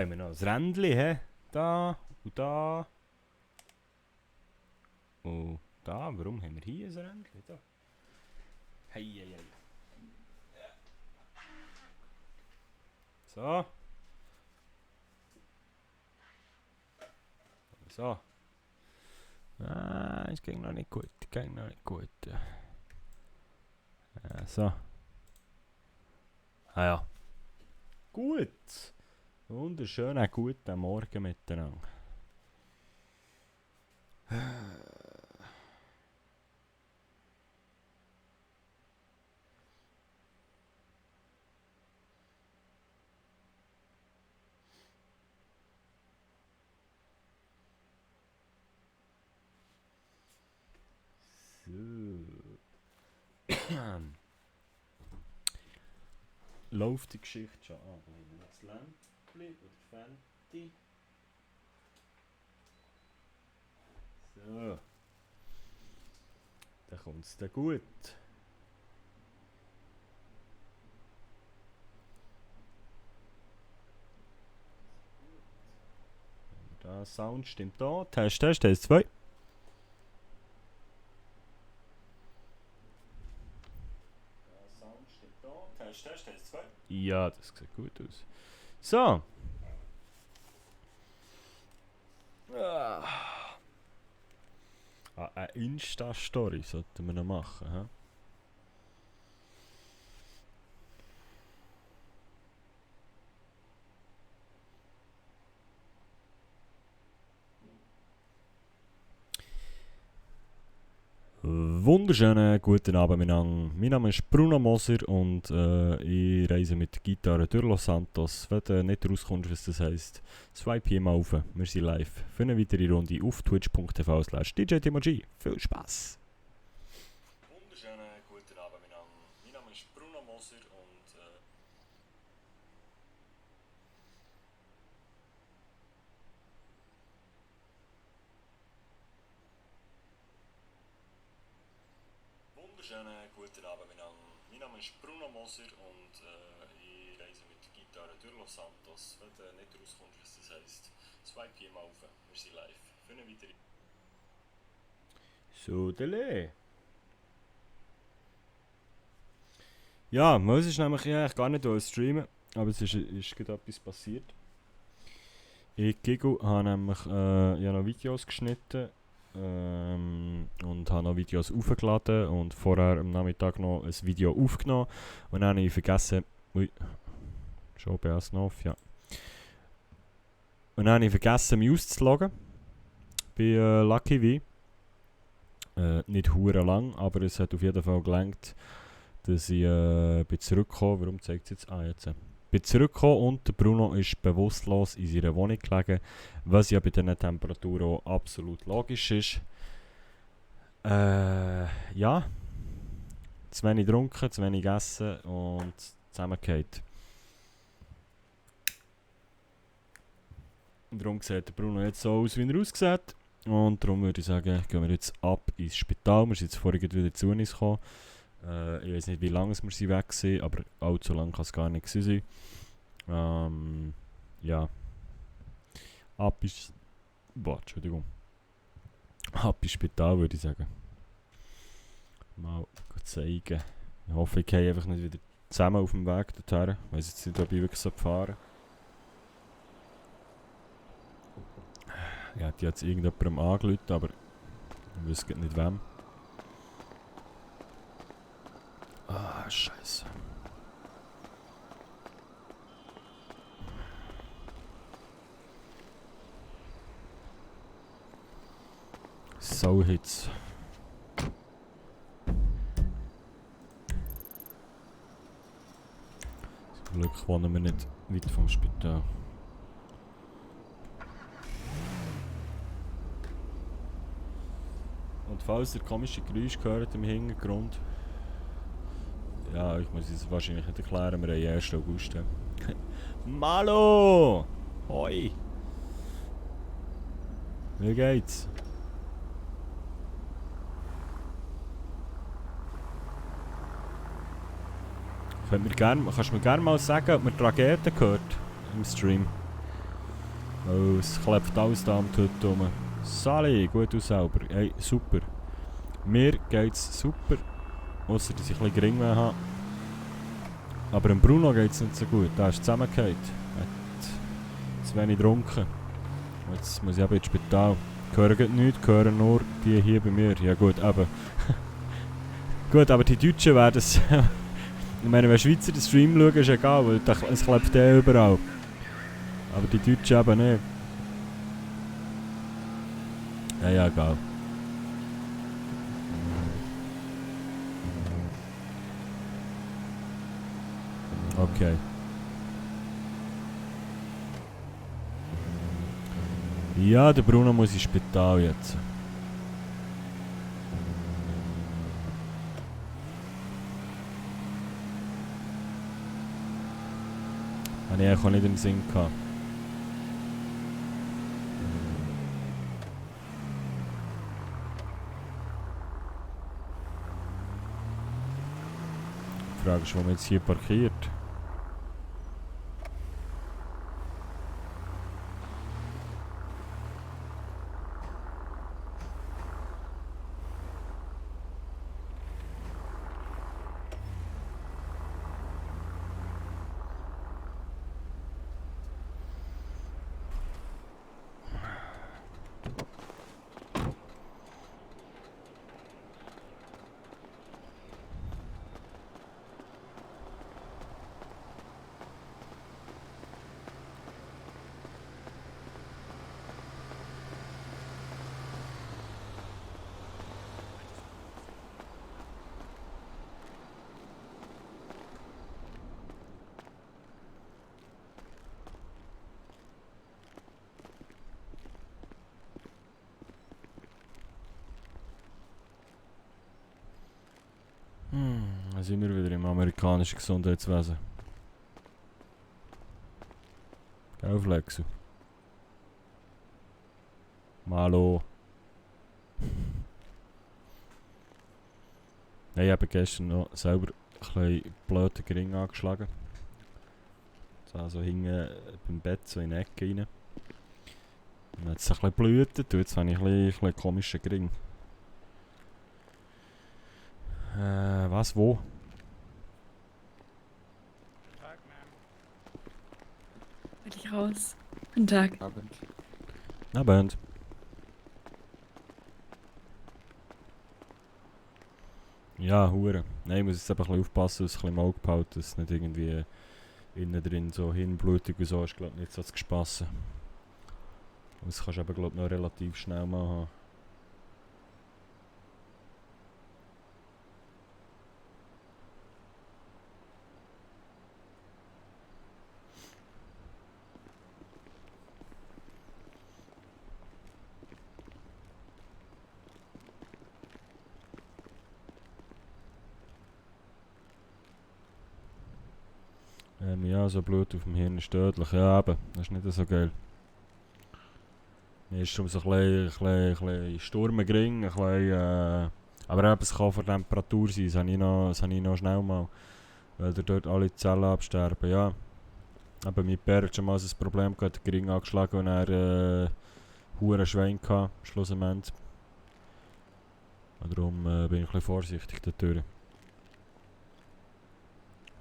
Haben wir noch ein Rändchen, hä? Da und da. Und da. Warum haben wir hier ein Rändchen? Da. Hei, hei, hei. So. So. Ah, es ging noch nicht gut. Ging noch nicht gut. So. Ah ja. Gut. Wunderschönen guten Morgen miteinander. So. Läuft die Geschichte schon an? Nehmen wir das Lämpchen oder Fenty. So. Dann kommt es dann gut. Der Sound stimmt da. Test, Test, Test 2. Ja, das sieht gut aus. So. Eine Insta-Story sollten wir noch machen. He? Wunderschönen guten Abend miteinander. Mein Name ist Bruno Moser und ich reise mit der Gitarre durch Los Santos. Wenn du nicht rauskommst, was das heisst, swipe hier mal auf. Wir sind live für eine weitere Runde auf twitch.tv/DJTimoG. Viel Spaß! Wunderschönen guten Abend miteinander. Mein Name ist Bruno Moser und wunderschönen guten Abend miteinander. Mein Name ist Bruno Moser und ich reise mit der Gitarre durch Los Santos. Wenn du nicht rauskommst, was das heisst, swipe hier mal auf. Wir sind live für eine weitere. So, Dele. Ja, muss ich nämlich eigentlich gar nicht streamen, aber es ist gerade etwas passiert. Ich Gigo habe nämlich noch Videos geschnitten und habe noch Videos aufgeladen und vorher am Nachmittag noch ein Video aufgenommen und dann habe ich vergessen, schon OBS noch auf, ja. Und dann habe ich vergessen, mich auszuloggen bei Lucky V. Nicht hure lang, aber es hat auf jeden Fall gelangt, dass ich bin zurückgekommen. Warum zeigt es jetzt? Ah, jetzt. Bin zurückgekommen und der Bruno ist bewusstlos in seiner Wohnung gelegen, was ja bei diesen Temperaturen auch absolut logisch ist. Ja. Zu wenig getrunken, zu wenig gegessen und zusammengefallen. Und darum sieht der Bruno jetzt so aus, wie er aussieht. Und darum würde ich sagen, gehen wir jetzt ab ins Spital. Wir sind jetzt vorhin wieder zu uns gekommen. Ich weiß nicht, wie lange wir weg waren, aber allzu lang kann es gar nicht sein. Ja. Ab ins... Entschuldigung. Ab ins Spital, würde ich sagen. Mal zeigen. Ich hoffe, ich gehe einfach nicht wieder zusammen auf dem Weg dorthin. Ich weiss jetzt nicht, ob ich wirklich fahren soll. Ja, die hat jetzt irgendjemandem angerufen, aber ich weiß nicht wem. Ah, Scheiße. So Hits. Zum Glück wohnen wir nicht weit vom Spital. Und falls ihr komische Geräusche hört im Hintergrund, ja, ich muss es wahrscheinlich nicht erklären, wir haben 1. August. Malo! Hoi! Wie geht's? Kannst du mir gerne mal sagen, ob man Trageten gehört im Stream? Oh, es klebt alles da am Tüte rum. Sali, gut und sauber. Ey, super. Mir geht's super. Ausser dass ich ein bisschen gering habe. Aber dem Bruno geht's nicht so gut. Der ist zusammengefallen. Er hat zu wenig getrunken. Jetzt muss ich eben ins Spital. Hören nichts, hören nur die hier bei mir. Ja gut, eben. Gut, aber die Deutschen werden es... ich meine, wenn Schweizer den Stream schauen, ist egal, weil es klebt überall. Aber die Deutschen eben nicht. Ja, egal. Okay. Ja, der Bruno muss ins Spital jetzt. Habe ich eigentlich auch nicht im Sinn gehabt. Die Frage ist, wo man jetzt hier parkiert. Dann sind wir wieder im amerikanischen Gesundheitswesen. Gell, Flexu? Malo. Nein, ich habe gestern noch selber ein bisschen blöd den Ring angeschlagen. Also hinten beim Bett, so in die Ecke rein. Und dann hat es ein bisschen blutet und jetzt habe ich ein bisschen komischen Ring. Was, wo? Will ich raus? Guten Tag. Abend. Abend. Ja, hure. Nein, ich muss jetzt einfach ein bisschen aufpassen, dass es ein bisschen im Auge behalten, dass es nicht irgendwie innen drin so hinblutig und so ist, glaube ich, nicht so das Gespassen. Das kannst du aber, glaube ich, noch relativ schnell machen. Ja, so Blut auf dem Hirn ist tödlich. Ja, eben, das ist nicht so geil. Mir ist schon so ein bisschen Sturm gering, ein bisschen, aber eben, es kann von der Temperatur sein, das habe ich noch schnell mal. Weil dort alle Zellen absterben, ja. Aber mit Bär hat schon mal ein Problem gehabt, den Ring angeschlagen und er hure Schwein gehabt, schlussendlich. Und darum bin ich ein bisschen vorsichtig dort.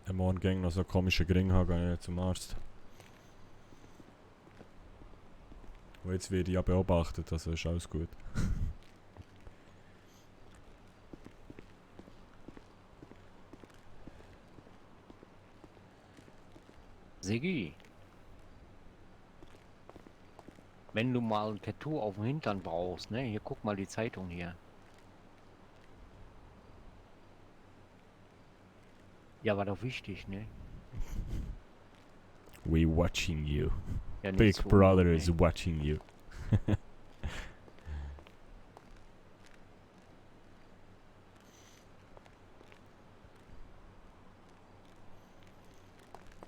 Wenn morgen gang noch so einen komischen Ring habe, gehe ich zum Arzt. Und jetzt werde ich ja beobachtet, also ist alles gut. Siggi, wenn du mal ein Tattoo auf dem Hintern brauchst, ne? Hier guck mal die Zeitung hier. Ja, war doch wichtig, ne? We watching you. Ja, nicht Big so, Brother ne? is watching you.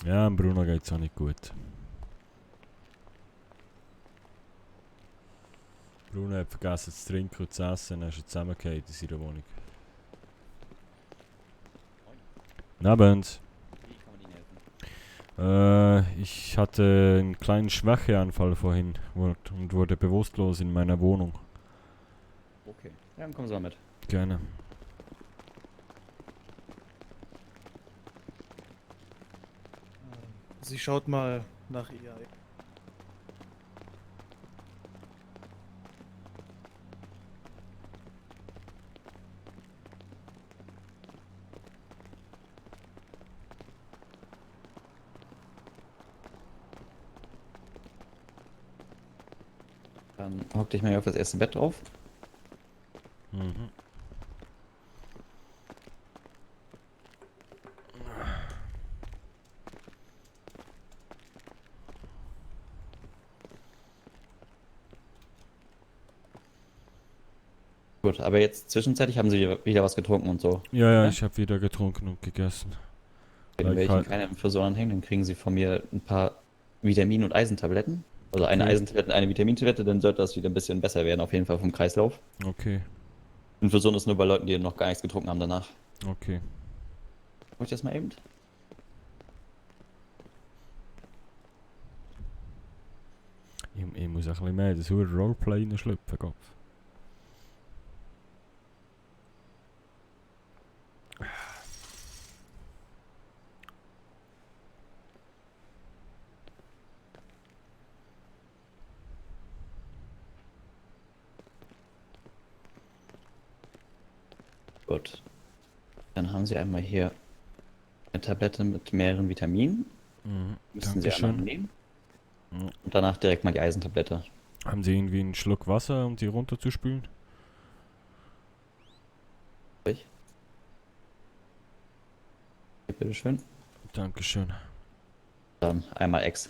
Ja, Bruno geht's auch nicht gut. Bruno hat vergessen zu trinken und zu essen, dann ist er zusammengefallen in seiner Wohnung. Guten Abend. Wie kann man Ihnen helfen? Ich hatte einen kleinen Schwächeanfall vorhin und wurde bewusstlos in meiner Wohnung. Okay. Ja, dann kommen Sie mal mit. Gerne. Sie schaut mal nach ihr. Dann hock dich mal hier auf das erste Bett drauf. Mhm. Gut, aber jetzt zwischenzeitlich haben Sie wieder was getrunken und so. Ja, Ja? ich habe wieder getrunken und gegessen. Wenn Weil wir ich Ihnen halt- keine Infusion anhängen, dann kriegen Sie von mir ein paar Vitamin- und Eisentabletten. Also eine Okay. Eisentablette und eine Vitamintablette, dann sollte das wieder ein bisschen besser werden, auf jeden Fall vom Kreislauf. Okay, Infusion ist nur bei Leuten, die noch gar nichts getrunken haben danach. okay. Mach ich das mal eben? Ich muss ein bisschen mehr in das Roleplay schlüpfen, Kopf. Gut. Dann haben Sie einmal hier eine Tablette mit mehreren Vitaminen. Mhm. Müssen Sie einmal Dankeschön. nehmen. Ja. Und danach direkt mal die Eisentablette. Haben Sie irgendwie einen Schluck Wasser, um die runterzuspülen? Hier, bitteschön. Dankeschön. Dann einmal Ex.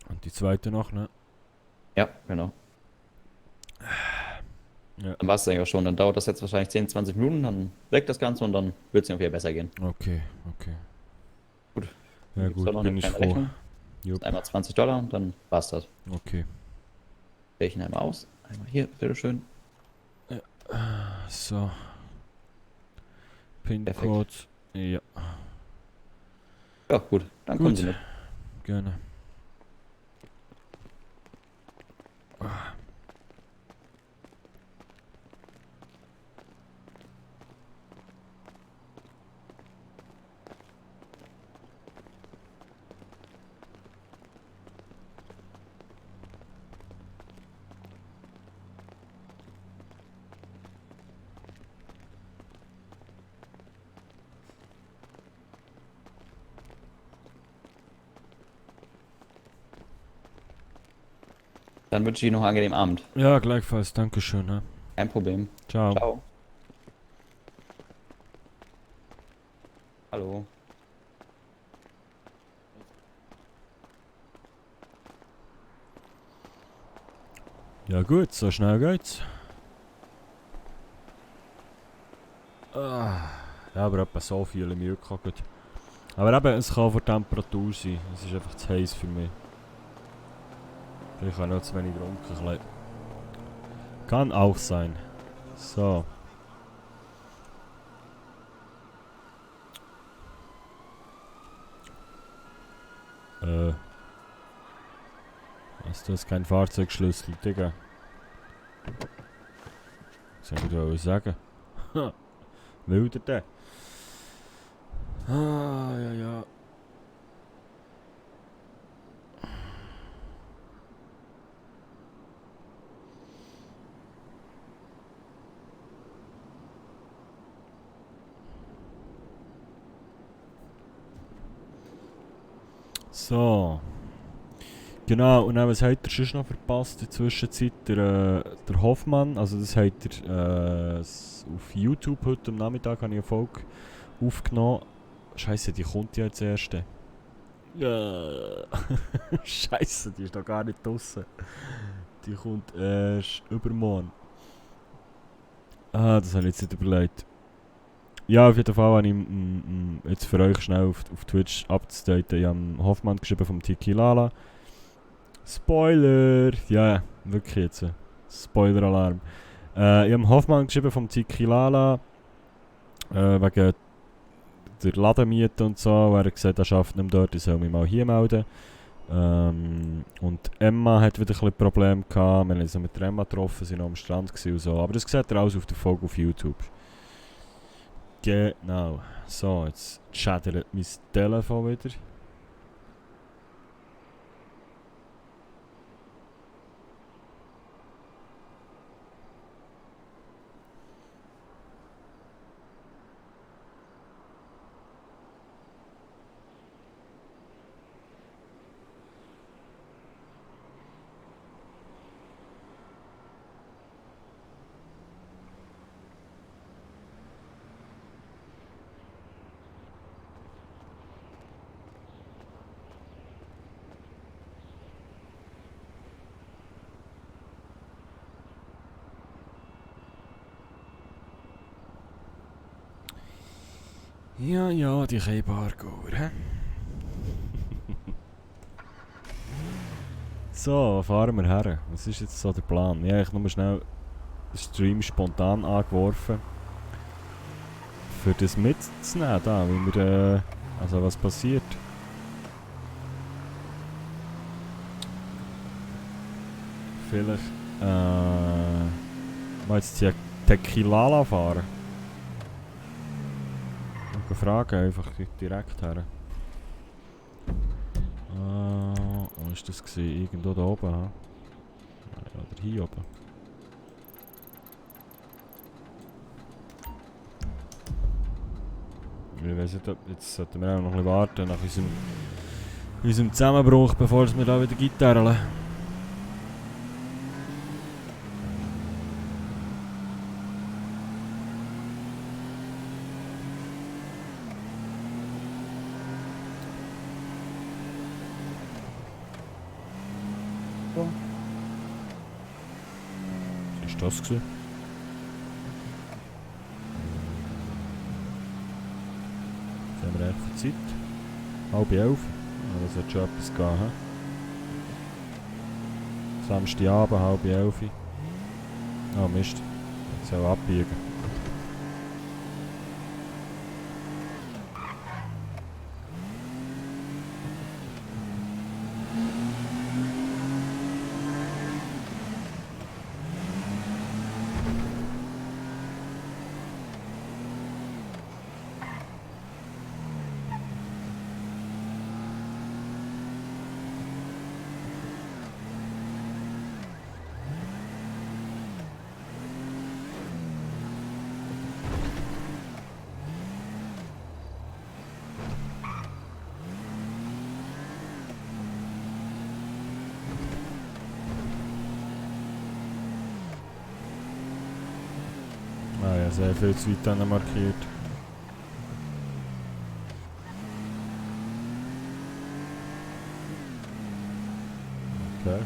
Und die zweite noch, ne? Ja, genau. Ja. Dann war es eigentlich auch schon. Dann dauert das jetzt wahrscheinlich 10, 20 Minuten, dann weg das Ganze und dann wird es Ihnen auch wieder besser gehen. Okay, okay. Gut. Ja Dann gibt's da gut, noch bin eine ich kleine froh. Rechnung. Jupp, Einmal $20 und dann war's das. okay. Wähle ich ihn einmal aus. Einmal hier, bitteschön. So. PIN-Code. Ja, Ja, gut. Dann kommen Gut. Sie mit. gerne. Dann wünsche ich Ihnen noch einen angenehmen Abend. Ja, gleichfalls. Dankeschön. Ne? Kein Problem. Ciao. Ciao. Hallo. Ja gut, so schnell geht's. Ja, aber etwa so viele Mühe gehabt. Aber eben, es kann von Temperatur sein. Es ist einfach zu heiß für mich. Ich habe noch zu wenig getrunken. Kann auch sein. So. Was, du hast keinen Fahrzeugschlüssel, Digga. Was soll ich da sagen? Wilder der. Ah, ja, ja. So. Genau, und dann, was habt ihr sonst noch verpasst in der Zwischenzeit? Der Hoffmann, also das habt ihr auf YouTube heute am Nachmittag habe ich eine Folge aufgenommen. Scheiße, die kommt ja als erste. Ja. Scheiße, die ist noch gar nicht draussen. Die kommt erst übermorgen. Das habe ich jetzt nicht überlegt. Ja, auf jeden Fall habe ich jetzt für euch schnell auf Twitch abzudaten. Ich habe Hoffmann geschrieben vom Tiki Lala. Spoiler! Ja, wirklich jetzt. Spoiler-Alarm. Ich habe Hoffmann geschrieben vom Tiki Lala. Wegen der Laden mieten und so. Und er hat gesagt, er arbeitet nicht mehr dort, ich soll mich mal hier melden. Und Emma hat wieder ein bisschen Probleme gehabt. Wir haben uns mit der Emma getroffen, sind noch am Strand gewesen und so. Aber das seht ihr alles auf der Folge auf YouTube. Genau. So, jetzt schädert mein Telefon wieder. Ja, ja, die Bargauer, hä? So, fahren wir her. Was ist jetzt so der Plan? Ja, ich nur schnell den Stream spontan angeworfen. Für das mitzunehmen, da, wie wir, also was passiert. Vielleicht, mal jetzt die Tequilala fahren. Fragen einfach direkt her. Wo war das gewesen? Irgendwo da oben, ha? Oder hier oben. Ich weiss nicht, jetzt sollten wir auch noch ein bisschen warten nach unserem Zusammenbruch, bevor wir da wieder Gitarre. Was war das? Jetzt haben wir echt für Zeit. 10:30. Das hat schon etwas gegeben. Samstagabend, 10:30. Ah Mist. Jetzt auch abbiegen. Ah ja, sehr viel zu weit markiert. Okay.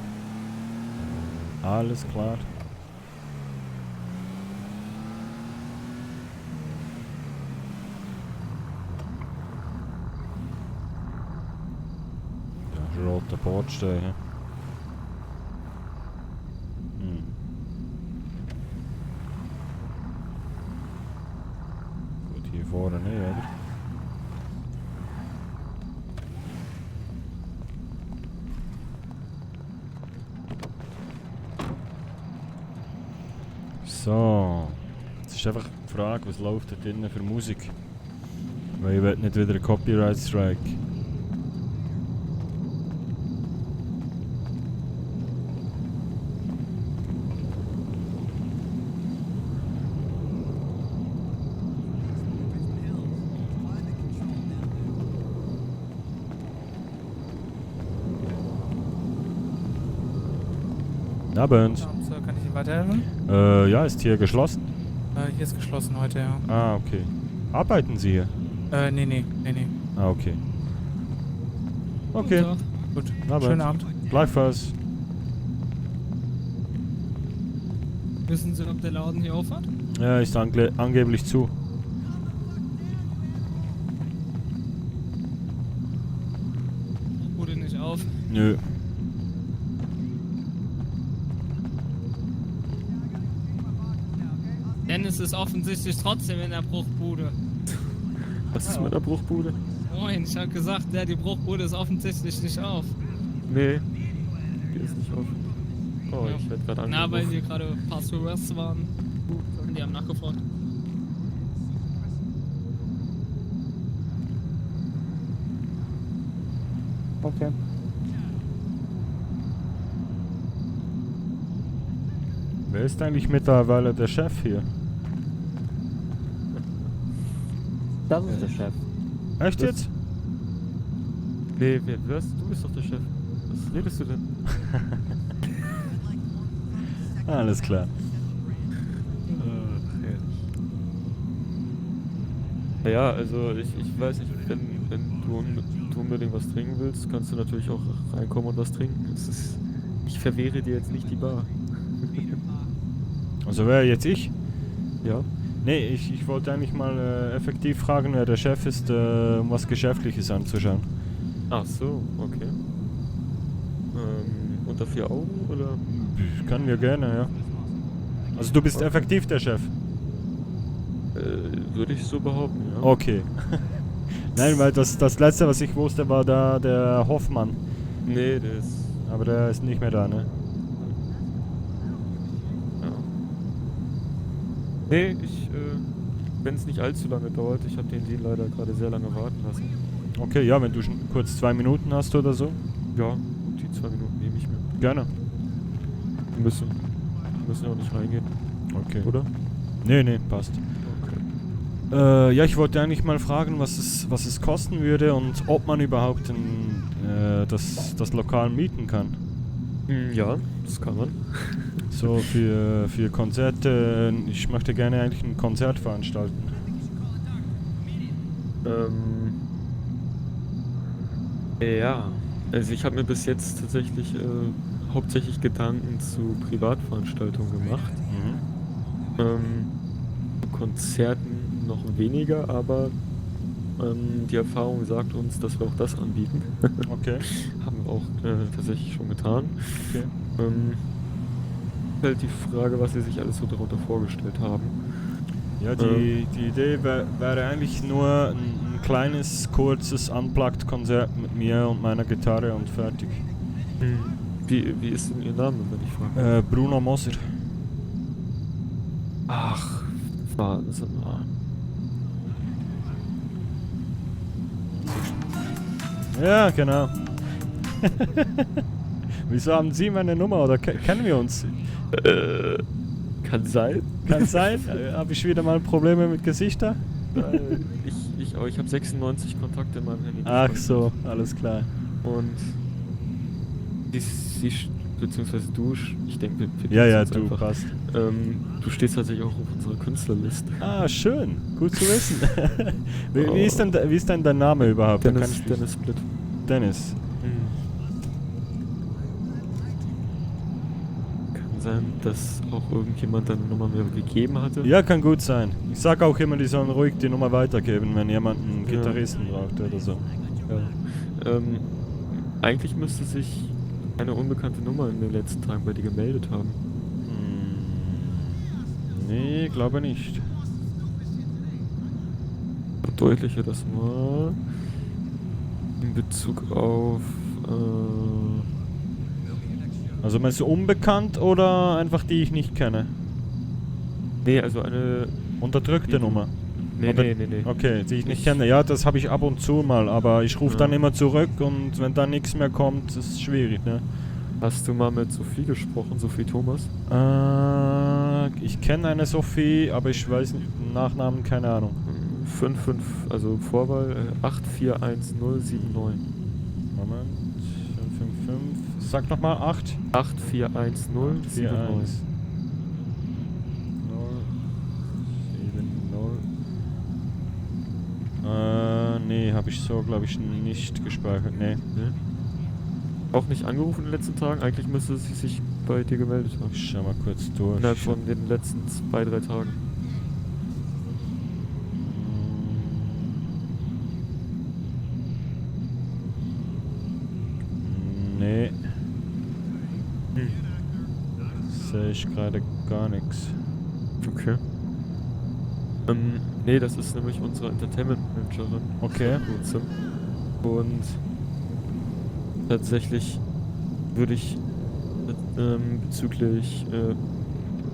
Alles klar. Da ist ein roter Bordstein. Gut, hier vorne nicht, oder? So. Jetzt ist einfach die Frage, was läuft da drinnen für Musik? Weil ich will nicht wieder einen Copyright Strike. Abend. So, kann ich Ihnen weiterhelfen? Ja, ist hier geschlossen? Hier ist geschlossen heute, ja. Ah, okay. Arbeiten Sie hier? Nee. Ah, okay. Okay. Gut, Abend. schönen Abend. Gleichfalls. Wissen Sie, ob der Laden hier auf hat? Ja, ist angeblich zu. Wurde nicht auf. Nö. Dennis ist offensichtlich trotzdem in der Bruchbude. Was ist mit der Bruchbude? Moin, ich hab gesagt, die Bruchbude ist offensichtlich nicht auf. Nee, die ist nicht offen. Oh, Ja. ich werde gerade Na, weil angerufen. hier gerade ein paar Tourists waren. Und die haben nachgefragt. Okay. Wer ist eigentlich mittlerweile der Chef hier? Das ist der Chef. Echt Das- jetzt? Nee, du bist doch der Chef. Was redest du denn? Alles klar. Ja, also ich weiß nicht, wenn du unbedingt was trinken willst, kannst du natürlich auch reinkommen und was trinken. Ich verwehre dir jetzt nicht die Bar. Also wer jetzt ich? Ja? Nee, ich wollte eigentlich mal effektiv fragen, wer der Chef ist, um was Geschäftliches anzuschauen. Ach so, okay. Unter 4 Augen oder? Können wir gerne, ja. Also du bist Okay. effektiv der Chef? Würde ich so behaupten, ja. Okay. Nein, weil das letzte, was ich wusste, war da der Hoffmann. Nee, der ist. Aber der ist nicht mehr da, ne? Ja. Nee, wenn es nicht allzu lange dauert, ich habe den Deal leider gerade sehr lange warten lassen. Okay, ja, wenn du schon kurz 2 Minuten hast oder so. Ja, die 2 Minuten nehme ich mir. Gerne. Wir müssen ja auch nicht reingehen, Okay. oder? Nee, passt. Okay. Ja, ich wollte eigentlich mal fragen, was es kosten würde und ob man überhaupt das Lokal mieten kann. Ja, das kann man. So für Konzerte. Ich möchte gerne eigentlich ein Konzert veranstalten. Ja, also ich habe mir bis jetzt tatsächlich hauptsächlich Gedanken zu Privatveranstaltungen gemacht. Konzerten noch weniger, aber die Erfahrung sagt uns, dass wir auch das anbieten. Okay. Haben wir auch tatsächlich schon getan. Okay. Halt die Frage, was sie sich alles so darunter vorgestellt haben. Ja, die Idee wäre eigentlich nur ein kleines, kurzes, Unplugged-Konzert mit mir und meiner Gitarre und fertig. Wie ist denn Ihr Name, wenn ich frage? Bruno Moser. Ach, Wahnsinn. Ja, genau. Wieso haben Sie meine Nummer oder kennen wir uns? Kann sein. Kann sein. Habe ich wieder mal Probleme mit Gesichtern? Ich habe 96 Kontakte in meinem Handy. Ach so, alles klar. Und beziehungsweise du, ich denke, wir Ja, kennen ja, uns du einfach. passt. Du stehst tatsächlich auch auf unserer Künstlerliste. Ah, schön. Gut zu wissen. wie ist denn dein Name überhaupt? Da kann ich- Dennis Split. Dennis. Kann sein, dass auch irgendjemand deine Nummer mir gegeben hatte. Ja, kann gut sein. Ich sag auch immer, die sollen ruhig die Nummer weitergeben, wenn jemand einen Ja. Gitarristen braucht oder so. Ja. Eigentlich müsste sich eine unbekannte Nummer in den letzten Tagen bei dir gemeldet haben. Nee, glaube nicht. Verdeutliche das mal. In Bezug auf. Also meinst du unbekannt oder einfach die ich nicht kenne? Nee, also eine. Unterdrückte Die- Nummer. Nee, Oder- nee. Okay, die ich nicht kenne. Ja, das habe ich ab und zu mal, aber ich rufe Ja. dann immer zurück und wenn dann nichts mehr kommt, ist es schwierig, ne? Hast du mal mit Sophie gesprochen, Sophie Thomas? Ich kenne eine Sophie, aber ich weiß nicht, den Nachnamen, keine Ahnung. 55, also Vorwahl 841079. Moment, 555. Sag nochmal 8. 841079. 070. Nee, habe ich so, glaube ich, nicht gespeichert. Nee. Auch nicht angerufen in den letzten Tagen? Eigentlich müsste sie sich bei dir gemeldet haben. Ich schau mal kurz durch. Innerhalb von den letzten 2-3 Tagen. Nee. Sehe ich gerade gar nichts. Okay. Nee, das ist nämlich unsere Entertainment-Managerin. Okay. seit kurzem. Und tatsächlich würde ich bezüglich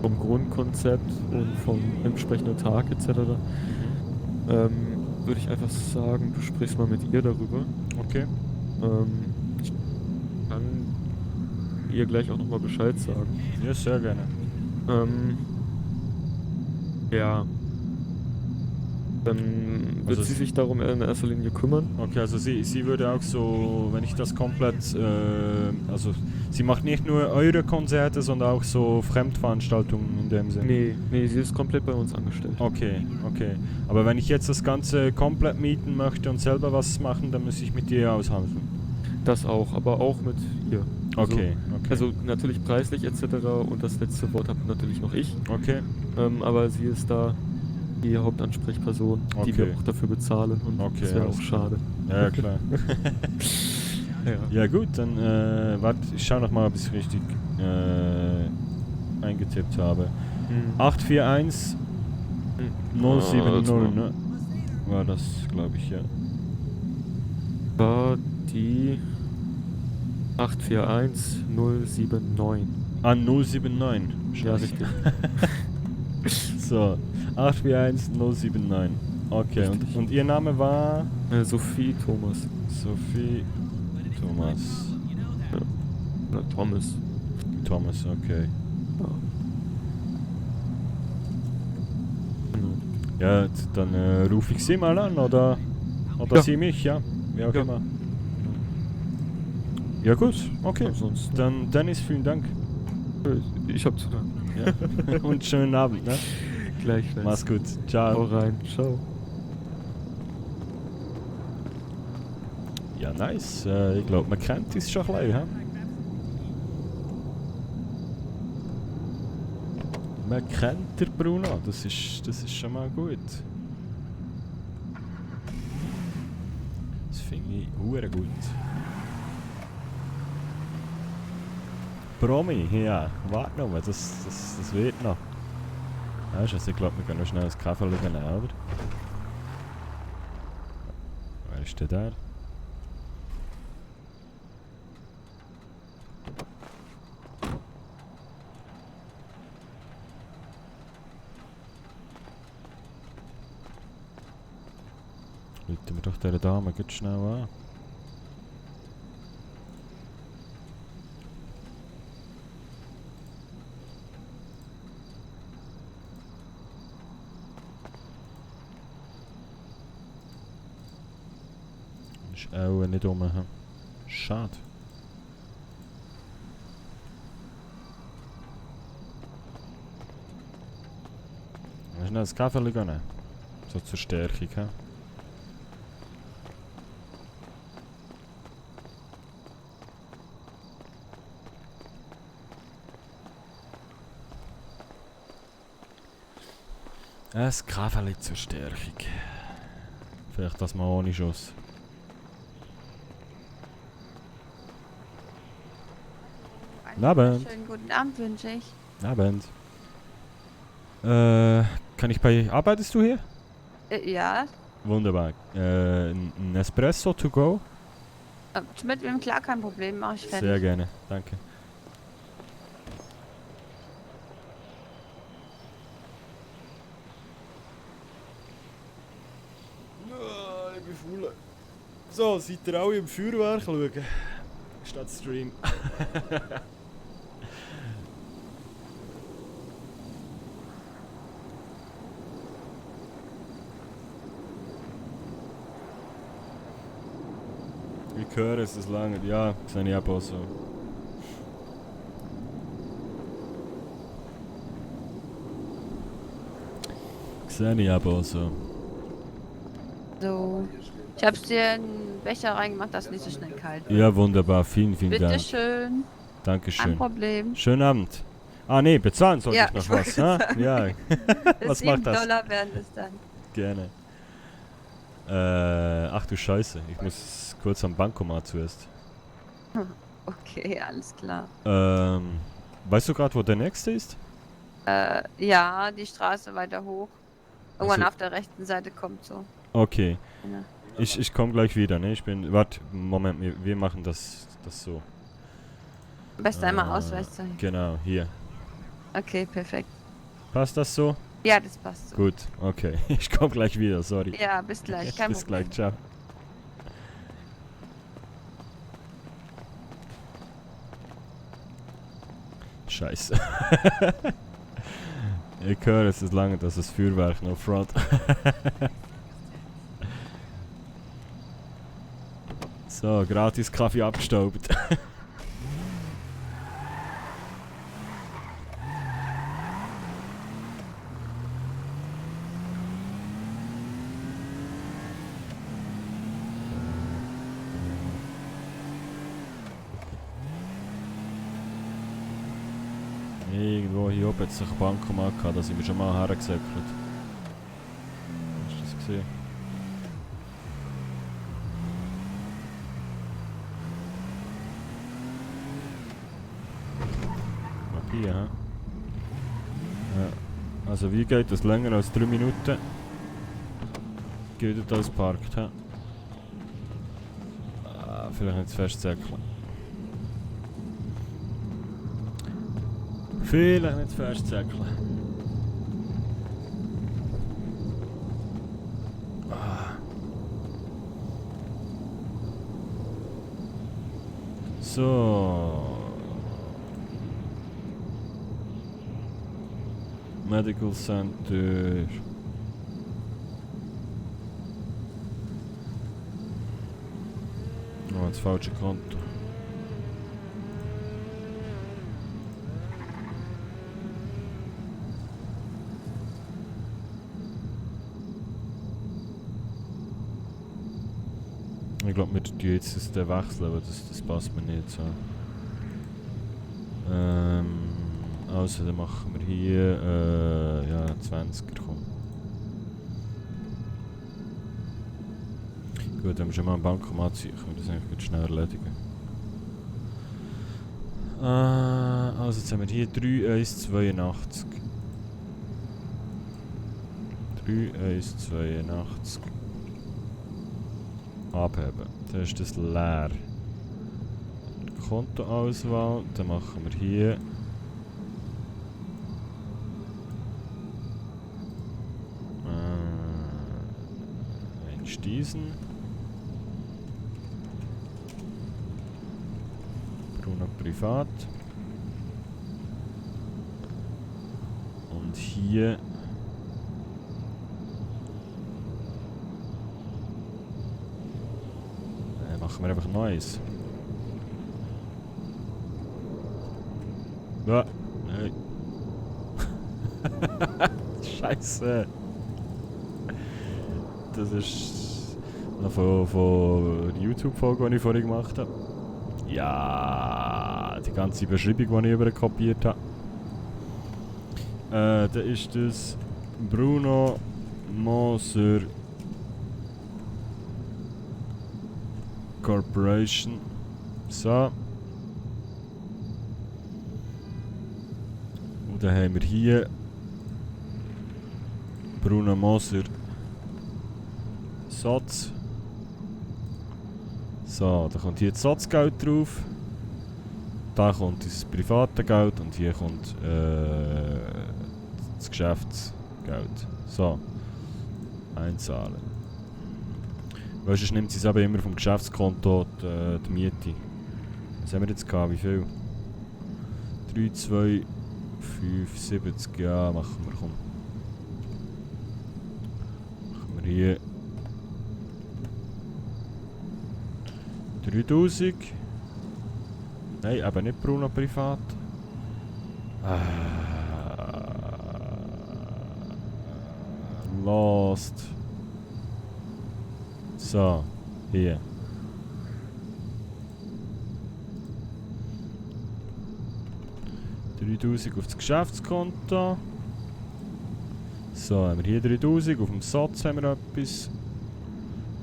vom Grundkonzept und vom entsprechenden Tag etc. Würde ich einfach sagen, du sprichst mal mit ihr darüber. Okay. Ich kann ihr gleich auch nochmal Bescheid sagen. Ja, sehr gerne. Ja. Dann wird Also sie sich darum in erster Linie kümmern. Okay, also sie würde auch so, wenn ich das komplett, also sie macht nicht nur eure Konzerte, sondern auch so Fremdveranstaltungen in dem Sinne. Nee, sie ist komplett bei uns angestellt. Okay. Aber wenn ich jetzt das Ganze komplett mieten möchte und selber was machen, dann muss ich mit dir aushandeln. Das auch, aber auch mit ihr. Okay. Also natürlich preislich etc. und das letzte Wort habe natürlich noch ich. Okay. Aber sie ist da die Hauptansprechperson, die wir Okay. auch dafür bezahlen und Okay, das wäre alles auch klar. schade. Ja, klar. Ja gut, dann warte, ich schau noch mal, ob ich es richtig eingetippt habe. 841 070, ne? War das, glaube ich, ja. War die 841079. Ah, 079. Ja, richtig. So, 841 079. Okay, Richtig. und ihr Name war? Sophie Thomas. Sophie Thomas. Oder Thomas. Thomas, okay. Genau. Ja, dann rufe ich sie mal an, oder Ja. sie mich, ja? Wie auch Ja. immer. Ja gut, okay. Ansonsten. Dann Dennis, vielen Dank. Ich hab zu danken. Ja. Und schönen Abend, ne? Gleichfalls. Mach's gut. Hau Ciao. rein. Ciao. Ja, nice. Ich glaube, man kennt uns schon ein bisschen, hä? Man kennt den Bruno, das ist schon mal gut. Das finde ich hure gut. Promi, ja, warte noch mal, das wird noch. Weißt du, also ich glaube, wir können noch schnell einen Kaffee nehmen, oder? Wer ist denn der? Rufen wir doch dieser Dame ganz schnell an. Ist auch nicht rum. Hm? Schade. Schnell das Kaffee nehmen. So zur Stärkung. Hm? Ein Kaffee zur Stärkung. Vielleicht das mal ohne Schuss. Abend. Schönen guten Abend wünsche ich. Abend. Kann ich arbeitest du hier? Ja, Wunderbar. Ein Espresso to go? mit wem klar, kein Problem, mache ich fertig. Sehr gerne, danke. Ich bin faul. So, seid ihr alle im Feuerwerk schauen? Statt Stream. Ich höre es lange. Ja, sehe ich auch so. Sehe ich auch so. So, ich habe dir einen Becher reingemacht, dass nicht so schnell kalt wird. Ja, wunderbar. Vielen Dank. Bitteschön, kein Dankeschön. Problem. Schönen Abend. Ah nee, bezahlen sollte Ja, ich noch ich was. wollte Ha? Ja, was macht das? $7 werden es dann. Gerne. Ach du Scheiße, ich muss kurz am Bankomat zuerst. Okay, alles klar. Weißt du gerade, wo der nächste ist? Ja, die Straße weiter hoch. Irgendwann Also- auf der rechten Seite kommt so. Okay. Genau. Ich komme gleich wieder, ne? Warte, Moment, wir machen das so. Am besten einmal Ausweis zeigen. Genau, hier. Okay, perfekt. Passt das so? Ja, das passt so. Gut, okay. Ich komme gleich wieder, sorry. Ja, bis gleich. Kein Bis Problem. gleich, ciao. Scheiße. Ich höre es ist lange, dass das Feuerwerk noch front. So, gratis Kaffee abgestaubt. Irgendwo hier oben hat sich ein Bankomat gehabt, da sind wir schon mal hergesäckelt. Hast du das gesehen? Ab hier, hä? Ja. Also wie geht das länger als 3 Minuten? Geht das parkt, hä? Vielleicht nicht zu fest säckeln. Vielleicht nicht zu fest säckeln. So. Medical Center. Oh, das falsche Konto. Ich glaube, wir tun jetzt den wechseln, aber das passt mir nicht so. Also, dann machen wir hier ja, 20er, komm. Gut, wenn wir schon mal einen Bankomat ziehen, können wir das eigentlich schnell erledigen. Also jetzt haben wir hier 3,182. 3,182. Abheben. Dann ist das leer. Kontoauswahl, dann machen wir hier diesen. Bruno Privat. Und hier machen wir einfach Neues. Ja, hey. Scheiße. Das ist noch von der YouTube-Folge, die ich vorhin gemacht habe. Ja, die ganze Beschreibung, die ich über kopiert habe. Da ist das Bruno Moser Corporation. So. Und dann haben wir hier Bruno Moser Satz. So, da kommt hier das Satzgeld drauf. Da kommt dieses private Geld und hier kommt das Geschäftsgeld. So, einzahlen. Weil sonst nimmt sie es aber immer vom Geschäftskonto die Miete. Was haben wir jetzt gehabt? Wie viel? 3, 2, 5, 70. Ja, machen wir, komm. Machen wir hier 3000. Nein, eben nicht Bruno Privat. Lost. So, hier. $3000 auf das Geschäftskonto. So, haben wir hier 3000. Auf dem Satz haben wir etwas.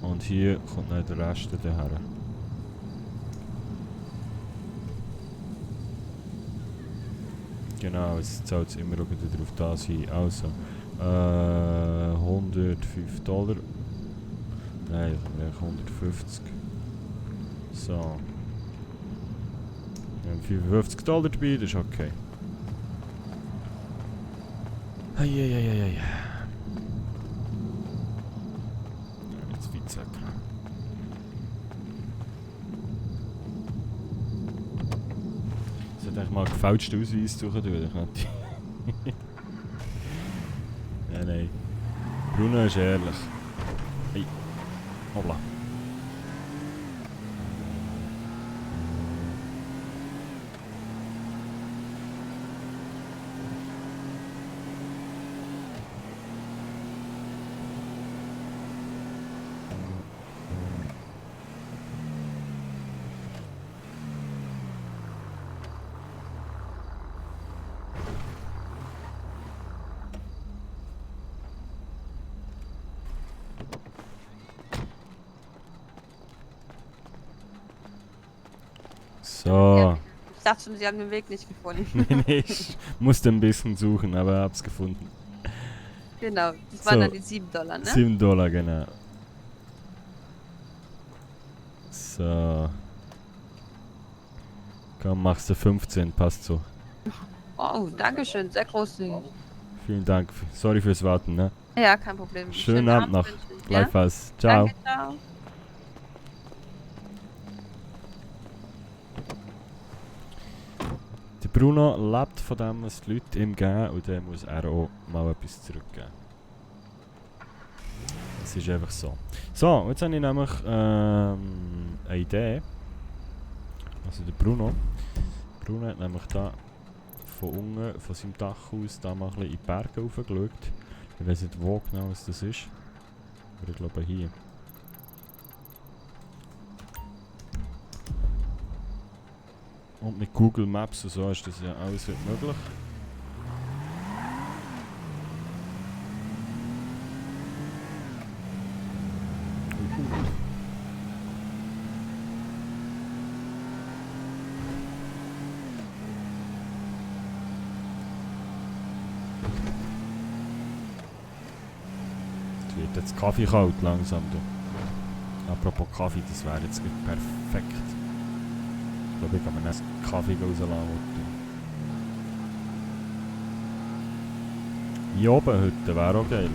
Und hier kommt noch der Rest daher. Genau, es zahlt immer auch wieder auf das hin. Also, $105. Nein, das sind eigentlich 150. So. Wir haben $55 dabei, das ist okay. Eieieiei. Jetzt Weizsäcker. Ich sollte eigentlich mal gefälschten Ausweis suchen, du. Ja, nein. Bruno ist ehrlich. Hey. Hoppla. So. Ich dachte schon, sie haben den Weg nicht gefunden. Nee, ich musste ein bisschen suchen, aber hab's gefunden. Genau, das waren So. dann die $7, ne? $7, genau. So. Komm, machst du 15, passt so. Oh, danke schön, sehr großzügig. Vielen Dank. Sorry fürs Warten, ne? Ja, kein Problem. Schönen Abend noch. wünsche ich, Bleib was. Ciao. Danke, ciao. Der Bruno lebt von dem, was die Leute ihm geben, und dann muss er auch mal etwas zurückgeben. Das ist einfach so. So, jetzt habe ich nämlich eine Idee. Also der Bruno. Bruno hat nämlich da von unten, von seinem Dach aus, da mal ein bisschen in die Berge raufgeschaut. Ich weiß nicht, wo genau das ist. Aber ich glaube hier. Und mit Google Maps und so ist das ja alles möglich. Es wird jetzt Kaffee kalt langsam. Du. Apropos Kaffee, das wäre jetzt perfekt. Ich glaube, ich kann mir einen Kaffee rauslassen. Hier oben heute wäre auch geil.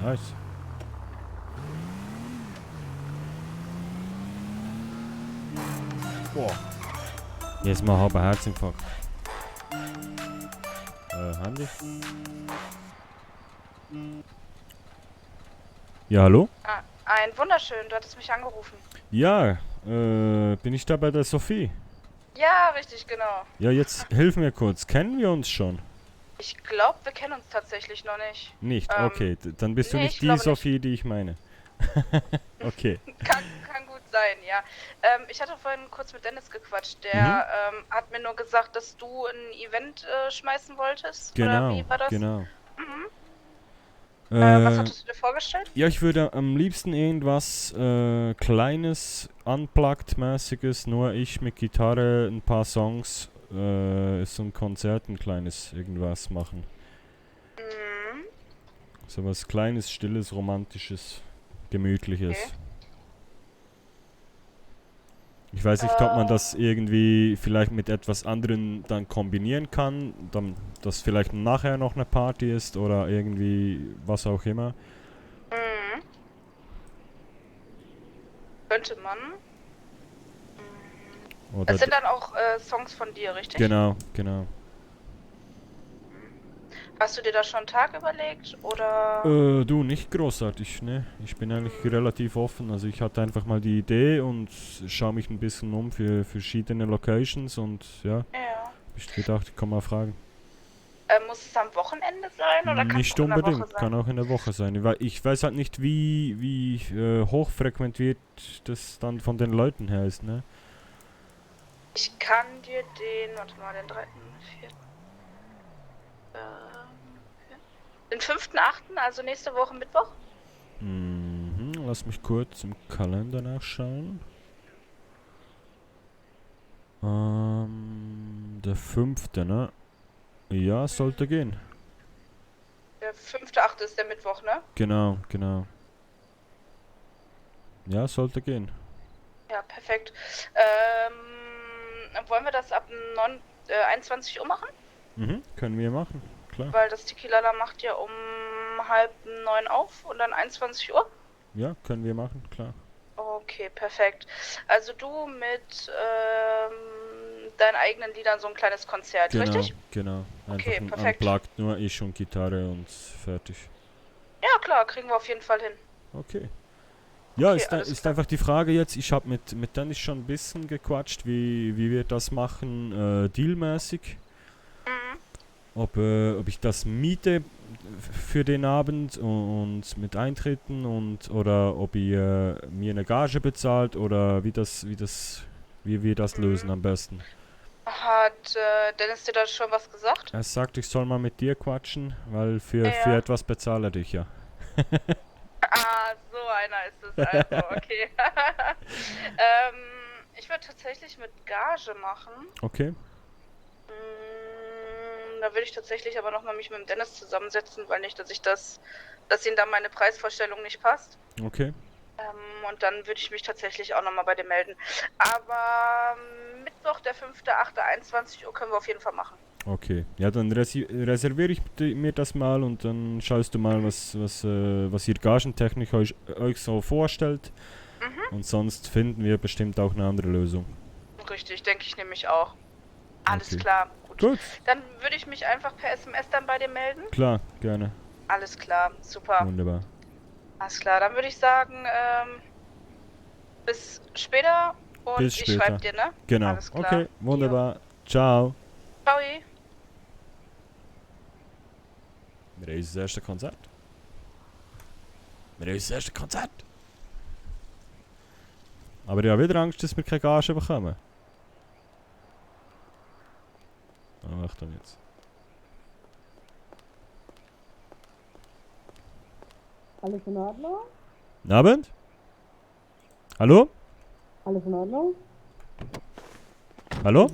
Nice. Boah. Jetzt mal halber Herzinfarkt. Handy? Ja, hallo? Ah, ein wunderschön, du hattest mich angerufen. Ja, bin ich da bei der Sophie? Ja, richtig, genau. Ja, jetzt hilf mir kurz. Kennen wir uns schon? Ich glaube, wir kennen uns tatsächlich noch nicht. Nicht? Okay, dann bist du nee, nicht ich die glaube Sophie, die ich meine. Okay. Kann gut sein, ja. Ich hatte vorhin kurz mit Dennis gequatscht. Der hat mir nur gesagt, dass du ein Event schmeißen wolltest. Genau, Oder wie war das? genau. Mhm. Was hattest du dir vorgestellt? Ja, ich würde am liebsten irgendwas Kleines, Unplugged-mäßiges, nur ich mit Gitarre, ein paar Songs, so ein Konzert, ein kleines irgendwas machen. Mhm. So was Kleines, Stilles, Romantisches, Gemütliches. Okay. Ich weiß nicht, ob man das irgendwie vielleicht mit etwas anderem dann kombinieren kann, dann, dass vielleicht nachher noch eine Party ist oder irgendwie was auch immer. Mhm. könnte man. Oder Das sind dann auch Songs von dir, richtig? genau, genau. Hast du dir da schon einen Tag überlegt oder? Du, nicht großartig, ne? Ich bin eigentlich relativ offen. Also ich hatte einfach mal die Idee und schaue mich ein bisschen um für verschiedene Locations und ja, Ja. hab ich gedacht, ich kann mal fragen. Muss es am Wochenende sein oder kann es Nicht auch in der unbedingt, Woche sein? kann auch in der Woche sein. Ich weiß halt nicht, wie hochfrequentiert das dann von den Leuten her ist, ne? Ich kann dir warte mal, den 3., 4., den 5.8., also nächste Woche Mittwoch. Mhm, lass mich kurz im Kalender nachschauen. Der 5., ne? Ja, sollte gehen. Der 5.8. ist der Mittwoch, ne? Genau, genau. Ja, sollte gehen. Ja, perfekt. Wollen wir das ab 21 Uhr machen? Mhm, können wir machen, klar. Weil das Tequila macht ja um 8:30 auf und dann 21 Uhr. Ja, können wir machen, klar. Okay, perfekt. Also du mit deinen eigenen Liedern so ein kleines Konzert, Genau, richtig? genau. Einfach Okay, ein perfekt. Unplugged, nur ich und Gitarre und fertig. Ja, klar, kriegen wir auf jeden Fall hin. Okay. Ja, Okay, ist alles ist klar. einfach die Frage jetzt, ich habe mit Dennis schon ein bisschen gequatscht, wie wir das machen, dealmäßig. Mhm. Ob ich das miete für den Abend und mit Eintritten oder ob ihr mir eine Gage bezahlt oder wie wir das lösen am besten. Hat Dennis dir da schon was gesagt? Er sagt, ich soll mal mit dir quatschen, weil für Ja. etwas bezahlt er dich ja. Ah, so einer ist es also, okay. Ich würde tatsächlich mit Gage machen. Okay, Da würde ich tatsächlich aber nochmal mich mit dem Dennis zusammensetzen, weil nicht, dass ihm da meine Preisvorstellung nicht passt. okay. Und dann würde ich mich tatsächlich auch nochmal bei dir melden. Aber Mittwoch, der 5.8., 21 Uhr können wir auf jeden Fall machen. Okay, ja, dann reserviere ich mir das mal und dann schaust du mal, was ihr gagentechnisch euch so vorstellt. Mhm. Und sonst finden wir bestimmt auch eine andere Lösung. Richtig, denke ich nämlich auch. Alles Okay. klar, gut. Gut, Dann würde ich mich einfach per SMS dann bei dir melden. klar, gerne. Alles klar, super. Wunderbar. Alles klar, dann würde ich sagen, bis später und Bis ich später. schreibe dir, ne? Genau. Alles klar. Okay, wunderbar. Ciao. Ciao. Wir haben unser erstes Konzert. Aber ich habe wieder Angst, dass wir keine Gage bekommen. Oh, Achtung jetzt. Alles in Ordnung? Guten Abend? Hallo? Alles in Ordnung? Hallo?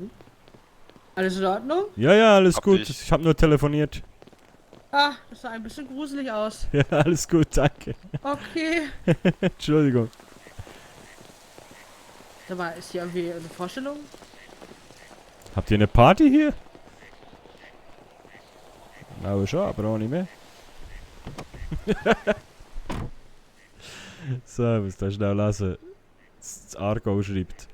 Alles in Ordnung? Ja, alles Hab gut. dich. Ich habe nur telefoniert. Ah, das sah ein bisschen gruselig aus. Ja, alles gut, danke. Okay. Entschuldigung. Sag mal, ist hier irgendwie eine Vorstellung? Habt ihr eine Party hier? Na schon, aber auch nicht mehr. So, ich muss da schnell lesen. Das Argo schreibt.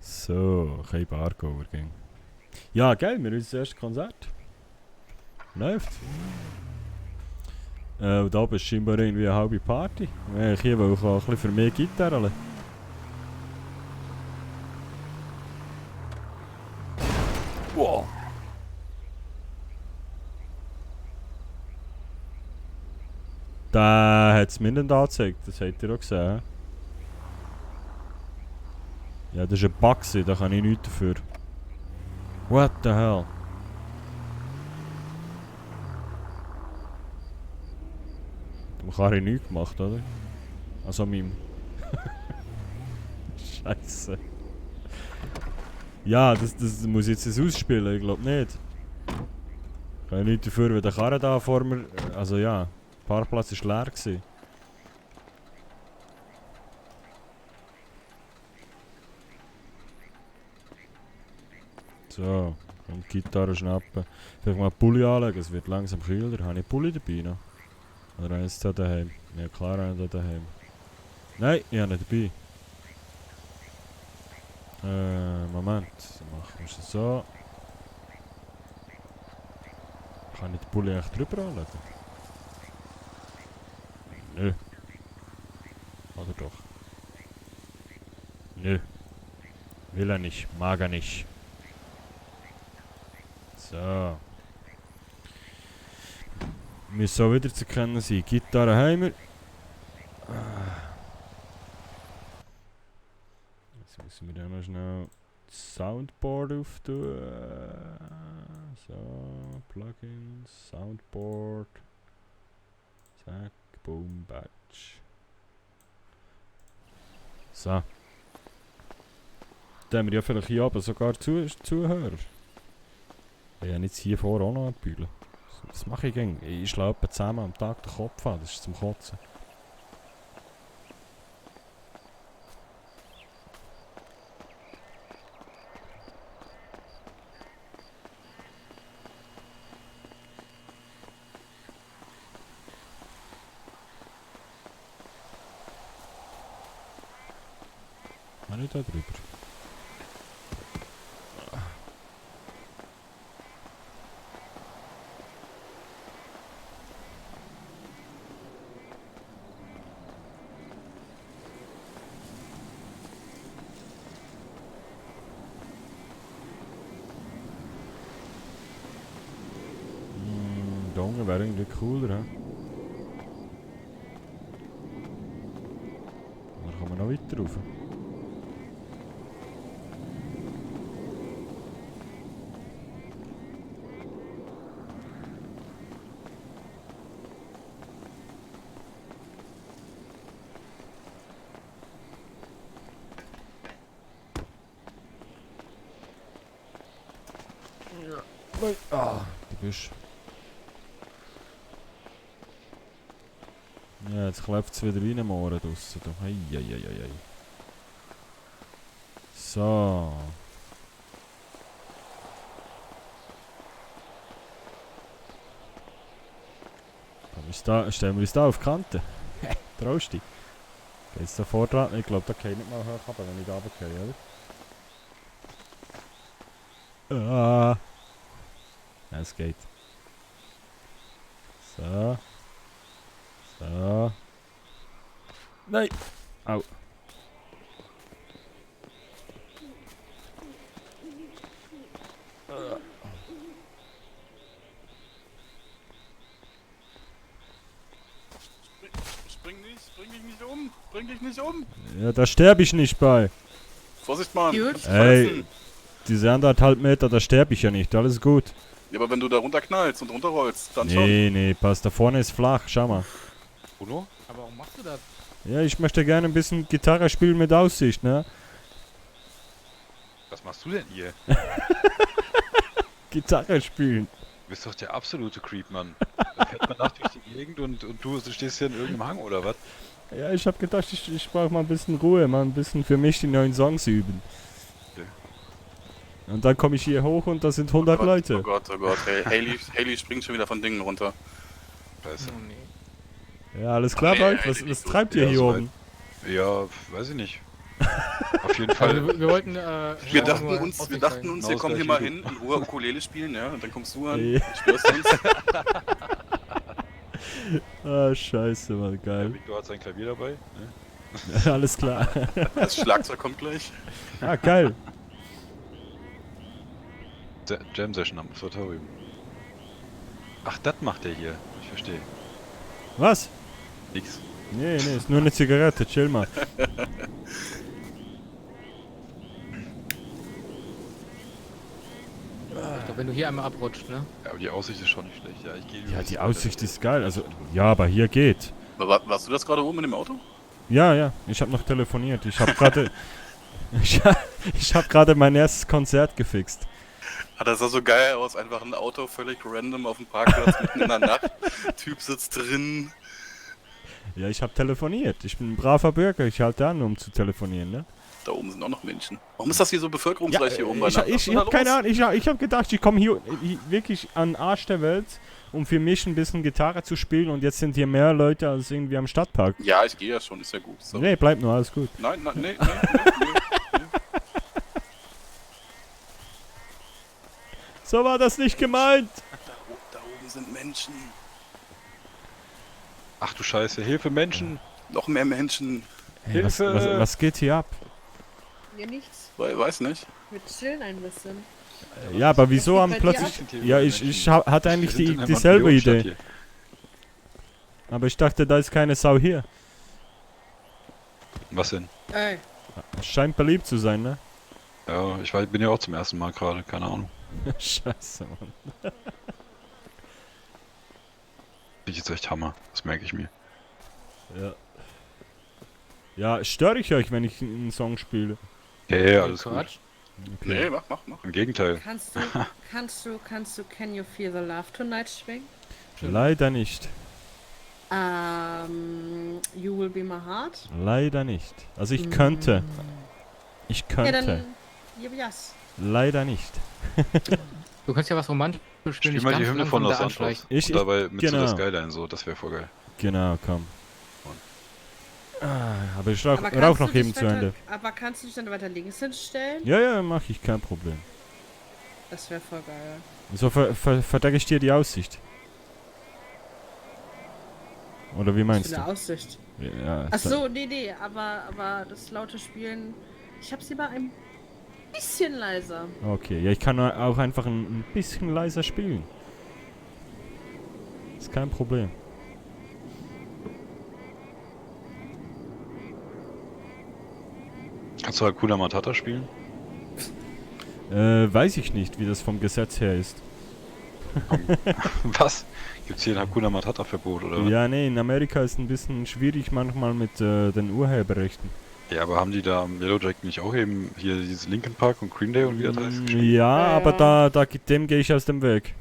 So, kein Bargo-Übergang. Ja, geil, wir haben unser erstes Konzert. Läuft. Und da oben ist scheinbar irgendwie eine halbe Party. Ich hier will auch ein bisschen für mehr Gitarre. Wow. Da hat es mir nicht angezeigt, das habt ihr auch gesehen. Ja, das ist ein Bug, da kann ich nichts dafür. What the hell? Man kann ich nichts gemacht, oder? Also meinem. Scheiße. Ja, das muss ich jetzt ausspielen, ich glaube nicht. Ich kann ja nichts dafür, wenn der Karre da vor mir... Also ja, der Parkplatz war leer gewesen. So, und die Gitarre schnappen. Vielleicht mal einen Pulli anlegen, es wird langsam kühler. Habe ich einen Pulli dabei noch? Oder habe ich es da daheim? Ja klar, habe ich da daheim. Nein, ich habe nicht dabei. Moment, dann machen wir es so. Kann ich den Pulli echt drüber anlegen? Nö. Oder doch? Nö. Will er nicht, mag er nicht. So. Muss so wieder zu erkennen sein. Gitarre haben wir. Jetzt müssen wir dann noch schnell das Soundboard auftun. So, Plugins, Soundboard. Zack, boom, batch. So. Dann haben wir ja vielleicht hier oben sogar Zuhörer. Ich habe jetzt hier vorne auch noch einen Bügel. Das mache ich gerne. Ich schlage etwa 10 Mal am Tag den Kopf an, das ist zum Kotzen. Habe ich da drüber? Dongen wäre irgendwie cooler, hä? Oder kann man noch weiter rauf? Ah, du bist. Ja, jetzt klopft es wieder rein im Ohren draussen. Heieieiei. So. Stellen wir uns da auf die Kante. Traust du dich? Geht's da vor dran? Ich glaube, da kann ich nicht mal hoch runter, wenn ich da runtergehe, oder? Ah. Ja, es geht. So. So. Nein! Au. Bring dich nicht um! Ja, da sterbe ich nicht bei. Vorsicht, Mann! Gut. Ey, diese 1,5 Meter, da sterbe ich ja nicht, alles gut. Ja, aber wenn du da runterknallst und runterrollst, dann schon. Nee, passt, da vorne ist flach, schau mal. Bruno? Aber warum machst du das? Ja, ich möchte gerne ein bisschen Gitarre spielen mit Aussicht, ne? Was machst du denn hier? Gitarre spielen. Du bist doch der absolute Creep, Mann. Da fährt man nachts durch die Gegend und du stehst hier in irgendeinem Hang, oder was? Ja, ich hab gedacht, ich brauche mal ein bisschen Ruhe, mal ein bisschen für mich die neuen Songs üben. Okay. Und dann komme ich hier hoch und da sind 100 Leute. Oh Gott. Hey, Hailey springt schon wieder von Dingen runter. Scheiße. Oh nee. Ja, alles klar bei euch? Was treibt ihr hier soweit. oben? Ja, weiß ich nicht. Auf jeden Fall. Also, wir wollten. Wir dachten uns, wir kommen hier mal hin, in Ruhe Ukulele spielen, ja? Und dann kommst du an, Ey. störst uns. Ah, scheiße, Mann, Der geil. Victor hat sein Klavier dabei. Ne? Ja, alles klar. Das Schlagzeug kommt gleich. Ah, geil. Jam-Session am Auditorium. Ach, das macht er hier. Ich verstehe. Was? Nix. Nee, ist nur eine Zigarette, chill mal. Ich glaub, wenn du hier einmal abrutscht, ne? Ja, aber die Aussicht ist schon nicht schlecht. Ja, ich gehe Ja, die Aussicht ist geil. Also, ja, aber hier geht. Warst du das gerade oben in dem Auto? Ja, ich habe noch telefoniert. Ich habe gerade ich habe gerade mein erstes Konzert gefixt. Ah, das sah so geil aus. Einfach ein Auto völlig random auf dem Parkplatz mitten in der Nacht. Typ sitzt drin. Ja, ich habe telefoniert. Ich bin ein braver Bürger. Ich halte an, um zu telefonieren, ne? Da oben sind auch noch Menschen. Warum ist das hier so bevölkerungsreich hier oben? bei Ich Nacht? Was ist denn habe da keine los? Ahnung. Ich habe gedacht, ich komme hier wirklich an den Arsch der Welt, um für mich ein bisschen Gitarre zu spielen. Und jetzt sind hier mehr Leute als irgendwie am Stadtpark. Ja, ich gehe ja schon. Ist ja gut. So. Nee, bleibt nur, alles gut. Nein, nee. So war das nicht gemeint. Da oben sind Menschen. Ach du Scheiße, Hilfe Menschen! Noch mehr Menschen. Hey, Hilfe! was geht hier ab? Ja, nichts. Weiß nicht. Wir chillen ein bisschen. Ja, aber wieso Was haben geht bei dir plötzlich... ab? Ja, ich hatte eigentlich Wir sind in einer dieselbe Millionenstadt Idee. hier. Aber ich dachte, da ist keine Sau hier. Was denn? Ey, Scheint beliebt zu sein, ne? Ja, bin ja auch zum ersten Mal gerade, keine Ahnung. Scheiße, Mann. Ich jetzt echt Hammer, das merke ich mir. Ja. Ja, störe ich euch, wenn ich einen Song spiele? Ja, alles gut. Quatsch. Nee, mach. Im Gegenteil. kannst du Can You Feel the Love Tonight schwingen? Leider nicht. You Will Be My Heart? Leider nicht. Also ich könnte. Ich Ja, könnte. dann yes. Leider nicht. Du kannst ja was romantisch spielen, Spiel nicht mal die ganz Hymne von langsam Los da Santos. anschleichen. Und dabei mit so genau. der Skyline so, das wäre voll geil. Genau, komm. Aber ich Aber rauch kannst noch du dich eben zu weiter- Ende. Aber kannst du dich dann weiter links hinstellen? Ja, mach ich, kein Problem. Das wäre voll geil. So verdecke ich dir die Aussicht. Oder wie meinst Für eine du? Aussicht. Ja, Ach so, nee, aber das laute Spielen. Ich hab's lieber ein bisschen leiser. Okay, ja, ich kann auch einfach ein bisschen leiser spielen. Ist kein Problem. Kannst du Hakuna Matata spielen? Weiß ich nicht, wie das vom Gesetz her ist. Was? Gibt's hier ein Hakuna Matata Verbot oder was? Ja, nee, in Amerika ist ein bisschen schwierig manchmal mit den Urheberrechten. Ja, aber haben die da am Yellowjack nicht auch eben hier dieses Linkin Park und Green Day und wie das heißt? geschrieben? Ja, Ja, aber ja. dem gehe ich aus dem Weg.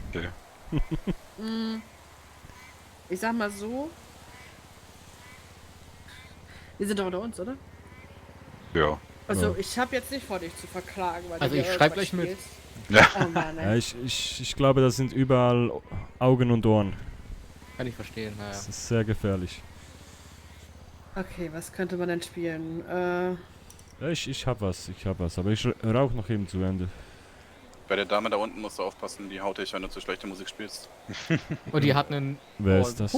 Okay. Ich sag mal so. Wir sind doch unter uns, oder? Ja. Also, Ja. ich habe jetzt nicht vor, dich zu verklagen, weil Also du ich hier schreib irgendwas gleich mit. spielst. Ja. Oh Mann, Ja, ey. ich glaube, das sind überall Augen und Ohren. Kann ich verstehen, naja. Das ist sehr gefährlich. Okay, was könnte man denn spielen? Ja, ich hab was, aber ich rauch noch eben zu Ende. Bei der Dame da unten musst du aufpassen, die haut dich, wenn du zu schlechte Musik spielst. Und die hat einen... Wer ist das?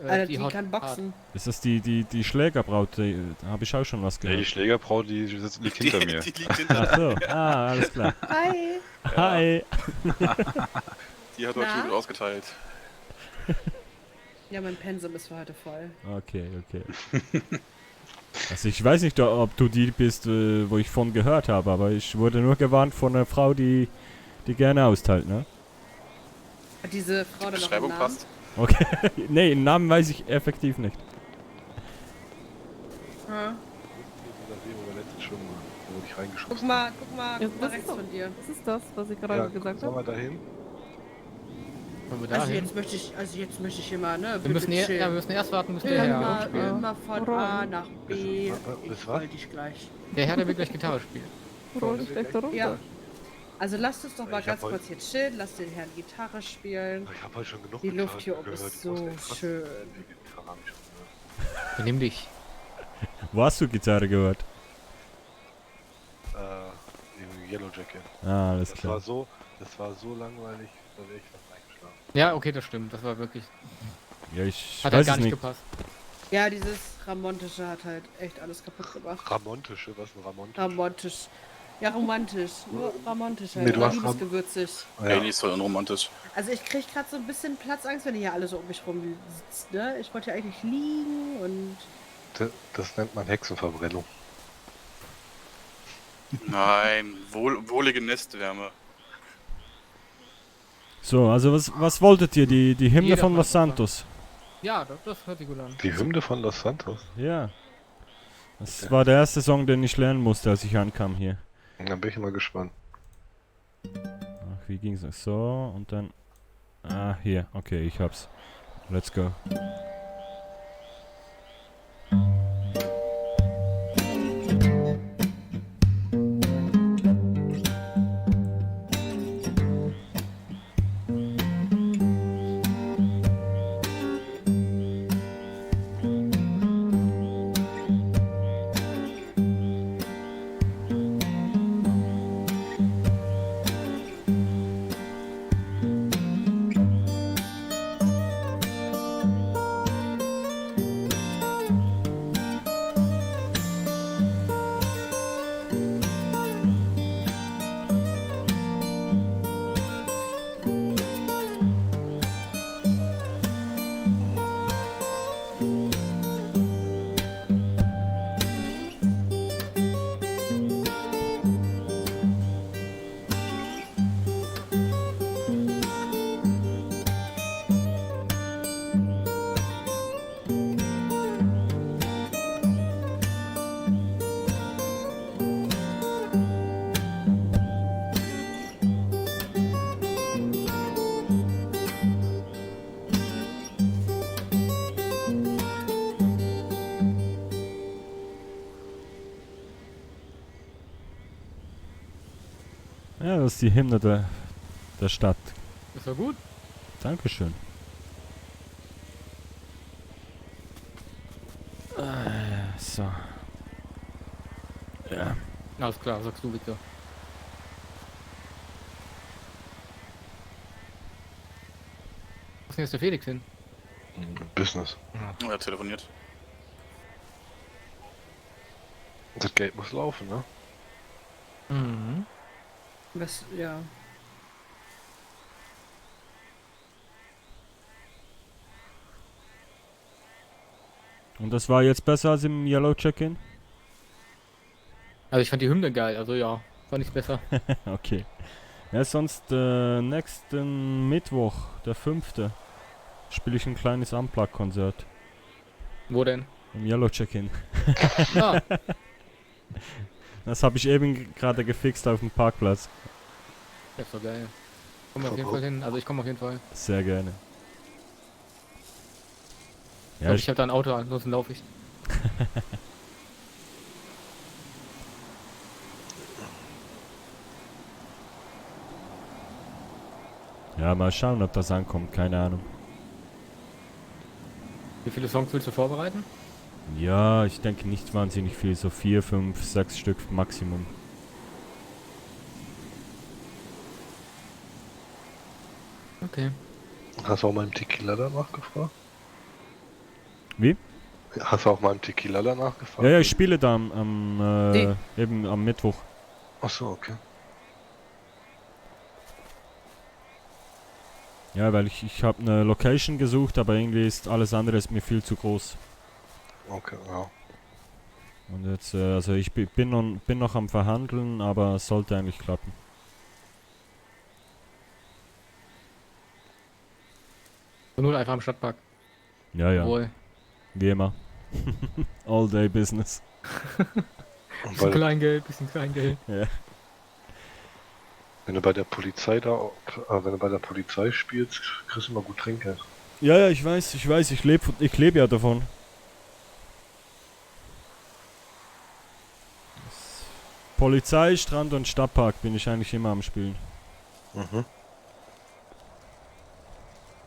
Alter, die haut kann boxen. Ist das die Schlägerbraut? Da habe ich auch schon was Ja, die gehart. Schlägerbraut, die liegt hinter mir. Die liegt hinter Ach so, alles klar. Hi! Hi! Die hat heute Na? gut ausgeteilt. Ja, mein Pensum ist für heute voll. Okay. Also ich weiß nicht, ob du die bist, wo ich von gehört habe, aber ich wurde nur gewarnt von einer Frau, die gerne austeilt, ne? Hat diese Frau Die dann noch einen Beschreibung Namen? passt. Okay. Nee, den Namen weiß ich effektiv nicht. Ja. Guck Guck mal rechts von dir. Was ist das, was ich gerade gesagt habe? dahin? Wollen wir da Also hin? jetzt möchte ich hier mal, ne? Wir müssen, chillen. wir müssen erst warten, bis der Herr Immer, spielt. immer von A nach B. Bis Ich was? wollte dich gleich. Der Herr, der will gleich Gitarre spielen. Roll dich gleich da runter. Ja. Also lasst uns doch mal Ich ganz hab kurz hier chillen, lasst den Herrn Gitarre spielen. Ich habe heute schon genug Die Luft hier oben ist so schön. Benimm dich. Wo hast du Gitarre gehört? Im Yellowjacket. Ah, alles klar. Das war so langweilig, da wäre ich fast eingeschlafen. Ja, okay, das stimmt. Das war wirklich... Ja, ich Hat halt weiß gar es nicht nicht. gepasst. Ja, dieses Ramontische hat halt echt alles kaputt gemacht. Ramontische, was ein Ramontisch? Ramontisch. Ja, romantisch. Nur romantisch halt. Nee, du Oder hast liebesgewürzig. Ey, nicht so unromantisch. Also ich krieg gerade so ein bisschen Platzangst, wenn ihr hier alle so um mich rum sitzt, ne? Ich wollte ja eigentlich liegen und... Das nennt man Hexenverbrennung. Nein, wohlige Nestwärme. So, also was wolltet ihr? Die Hymne Jeder von macht Los was. Santos? Ja, das hört sich gut an. Die Hymne von Los Santos. Ja. Das war der erste Song, den ich lernen musste, als ich ankam hier. Dann bin ich mal gespannt. Ach, wie ging's? So, und dann... Ah, hier. Okay, ich hab's. Let's go. Ja, das ist die Hymne der Stadt. Ist ja gut. Dankeschön. So. Ja. Alles klar, sagst du bitte. Was ist denn jetzt der Felix hin? Business. Er hat telefoniert. Das Geld muss laufen, ne? Mhm. Was, ja. Und das war jetzt besser als im Yellow Check-In? Also ich fand die Hymne geil, also ja, fand ich besser. Okay. Ja, sonst nächsten Mittwoch, der 5. spiele ich ein kleines Unplugged-Konzert. Wo denn? Im Yellow Check-In. Ah, Das habe ich eben gerade gefixt auf dem Parkplatz. das ist doch geil. Kommen wir auf jeden Fall hin, also ich komme auf jeden Fall. Sehr gerne. Ja, Also ich habe da ein Auto, ansonsten laufe ich. ja, mal schauen, ob das ankommt, keine Ahnung. Wie viele Songs willst du vorbereiten? Ja, ich denke nicht wahnsinnig viel, so 4, 5, 6 Stück Maximum. Okay. Hast du auch mal im Tequila danach gefragt? Wie? Hast du auch mal im Tequila danach gefragt? Ja, ja, ich spiele da eben am Mittwoch. Achso, okay. Ja, weil ich habe eine Location gesucht, aber irgendwie ist alles andere ist mir viel zu groß. Okay, ja. Und jetzt, also ich bin noch am Verhandeln, aber es sollte eigentlich klappen. Und nur einfach am Stadtpark. Ja, ja, Jawohl. wie immer. All day business. Und Bisschen bei, Kleingeld, bisschen Kleingeld. Ja. wenn du bei der Polizei wenn du bei der Polizei spielst, kriegst du mal gut Trinkgeld. Ja, ja, ich weiß, ich lebe ja davon. Polizei, Strand und Stadtpark bin ich eigentlich immer am Spielen. Mhm.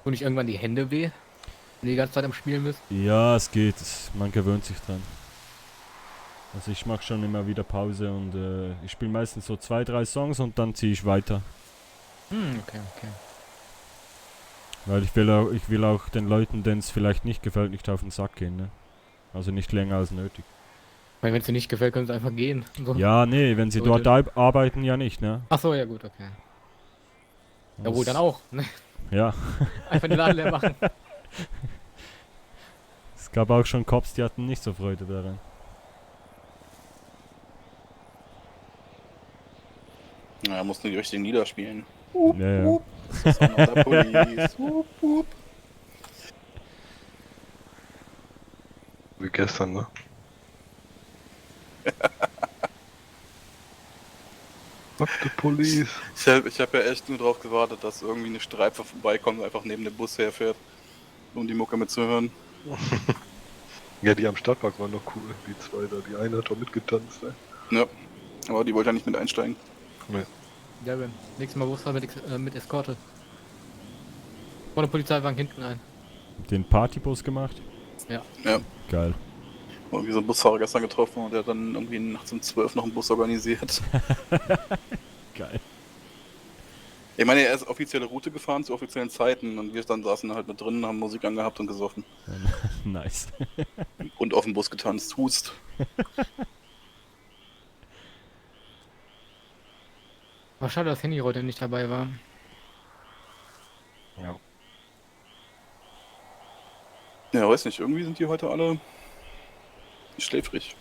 Und nicht irgendwann die Hände weh, wenn du die ganze Zeit am Spielen bist. Ja, es geht, man gewöhnt sich dran. Also ich mache schon immer wieder Pause und ich spiele meistens so 2, 3 Songs und dann ziehe ich weiter. Okay. Weil ich will auch den Leuten, denen es vielleicht nicht gefällt, nicht auf den Sack gehen, ne? Also nicht länger als nötig. Weil wenn es dir nicht gefällt, können sie einfach gehen. So. Ja, nee, wenn sie So, dort arbeiten, ja nicht, ne? Achso, ja gut, okay. Ja wohl, dann auch. Ne? Ja. Einfach den Laden leer machen. Es gab auch schon Cops, die hatten nicht so Freude daran. Ja, muss nur die richtigen Lieder spielen. Ja, ja. Das ist der Police. Wie gestern, ne? Fuck the police. Ich hab ja echt nur drauf gewartet, dass irgendwie eine Streife vorbeikommt und einfach neben dem Bus herfährt, um die Mucke mitzuhören. Ja, die am Stadtpark waren noch cool, die zwei da. Die eine hat doch mitgetanzt, ey. Ja, aber die wollte ja nicht mit einsteigen. Nee. Ja, Ben. Nächstes Mal Busfahrer mit Eskorte. Vorne Polizeiwagen, hinten ein. Den Partybus gemacht? Ja. Ja. Geil. Irgendwie so einen Busfahrer gestern getroffen und der hat dann irgendwie nachts um 12 noch einen Bus organisiert. Geil. Ich meine, er ist offizielle Route gefahren zu offiziellen Zeiten und wir dann saßen halt mit drin, haben Musik angehabt und gesoffen. Nice. Und auf dem Bus getanzt. Hust. War schade, dass Henny heute nicht dabei war. Ja. Ja, weiß nicht, irgendwie sind die heute alle schläfrig.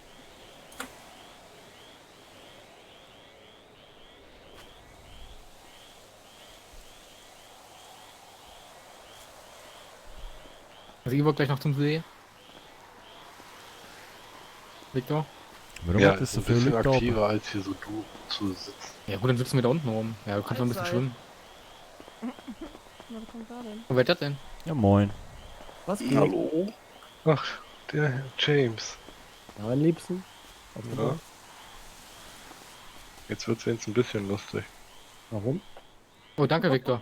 Also ihr wollt gleich noch zum See? Victor? Warum Ja, hat das ist so ein viel bisschen Glück aktiver als hier so du zu sitzen. Ja gut, dann sitzen wir da unten rum. Ja, du kannst noch ein bisschen schwimmen. Was kommt da denn? Wo wird das denn? Ja, moin. Was geht? Hallo? Ach, der James. Ja, mein Liebsten. Ja. Jetzt wird's jetzt ein bisschen lustig. Warum? Oh, danke, Victor.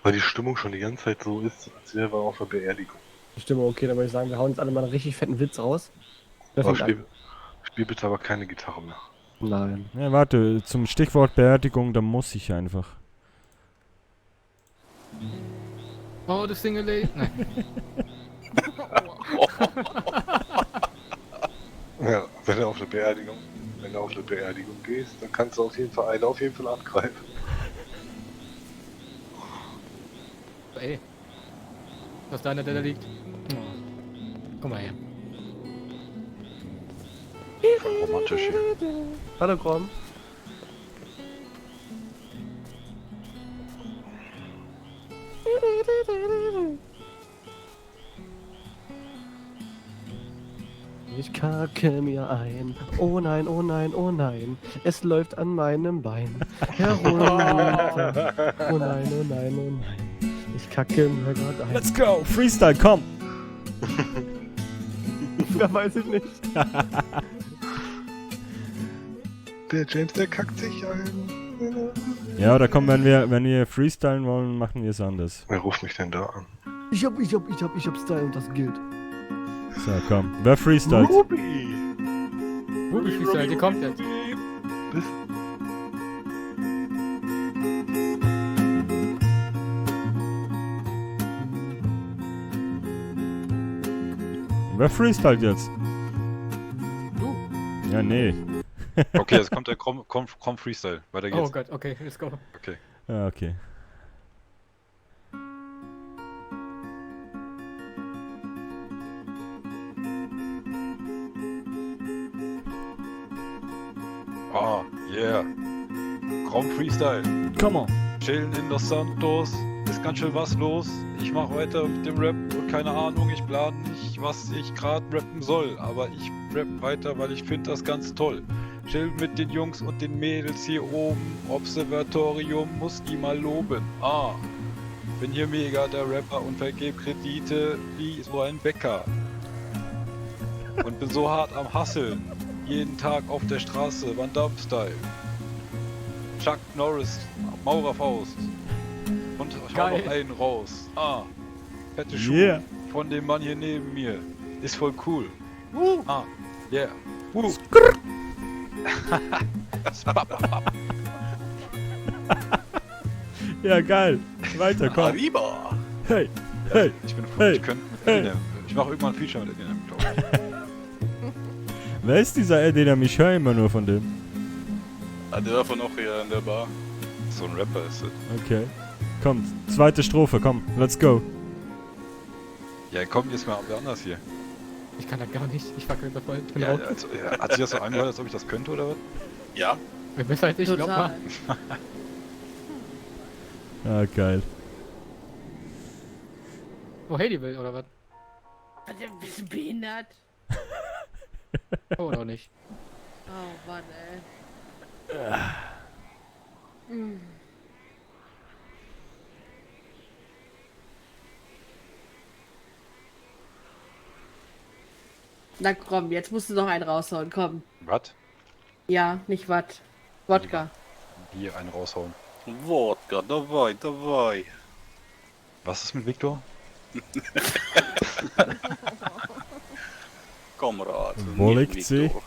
Weil die Stimmung schon die ganze Zeit so ist, als wäre wir auf einer Beerdigung. Die Stimme okay, dann würde ich sagen, wir hauen jetzt alle mal einen richtig fetten Witz raus. Aber spiel bitte aber keine Gitarre mehr. Nein. Ja, warte, zum Stichwort Beerdigung, da muss ich einfach. Oh, das Single Lady. Nein. Ja, wenn du auf eine Beerdigung gehst, dann kannst du auf jeden Fall angreifen. Ey. Was da in der Delle liegt? Oh. Komm mal her. Romantisch hier. Hallo, Grom. Ich kacke mir ein. Oh nein, oh nein, oh nein. Es läuft an meinem Bein herunter. Oh nein, oh nein, oh nein. Ich kacke mir gerade ein. Let's go! Freestyle, komm! Da weiß ich nicht. Der James, der kackt sich ein. Ja, oder komm, wenn wir freestylen wollen, machen wir es anders. Wer ruft mich denn da an? Ich hab Style und das gilt. So, komm. Wer freestylt? Ruby! Ruby Freestyle, die kommt jetzt. Bis Wer freestylt jetzt? Du. Ja, nee. Okay, jetzt kommt der Chrome Freestyle. Weiter geht's. Oh Gott, okay, let's go. Okay. Ja, okay. Ah, yeah. Chrome Freestyle. Come on. Chillen in Los Santos. Ist ganz schön was los. Ich mach weiter mit dem Rap und keine Ahnung, ich plan nicht, was ich grad rappen soll. Aber ich rap weiter, weil ich find das ganz toll. Chill mit den Jungs und den Mädels hier oben. Observatorium muss die mal loben. Ah, bin hier mega der Rapper und vergeb Kredite wie so ein Bäcker. Und bin so hart am Hustlen. Jeden Tag auf der Straße, Van Damme-Style. Chuck Norris, Maurerfaust. Und ich hau noch einen raus. Ah, fette Schuhe Yeah. von dem Mann hier neben mir. Ist voll cool. Ah, yeah. Ja, geil. Weiter, komm. Arriba! Hey, Ja, hey, ich bin froh, hey, ich könnte mit hey. Eminem. Ich mache irgendwann ein Feature mit Eminem, glaube ich. Wer ist dieser Eddie, der mich hört immer nur von dem? Ah, der war von auch hier in der Bar. So ein Rapper ist es. Okay. Kommt, zweite Strophe, komm, let's go. Ja, komm, jetzt mal anders hier. Ich kann das gar nicht. Ich fackel da voll. Ich bin Ja, raus. also, ja, hat sich das so angehört, als ob ich das könnte, oder was? Ja. Wer besser als ich, glaub mal. Ah, geil. Wo Heidi will, oder was? Also, bist du behindert? Oh, noch nicht. Oh, Mann, ey. Na komm, jetzt musst du noch einen raushauen, komm. Was? Ja, nicht wat. Wodka. Hier einen raushauen. Wodka, dabei, dabei. Was ist mit Viktor? Kamerad. Wo nicht liegt sie? Victor.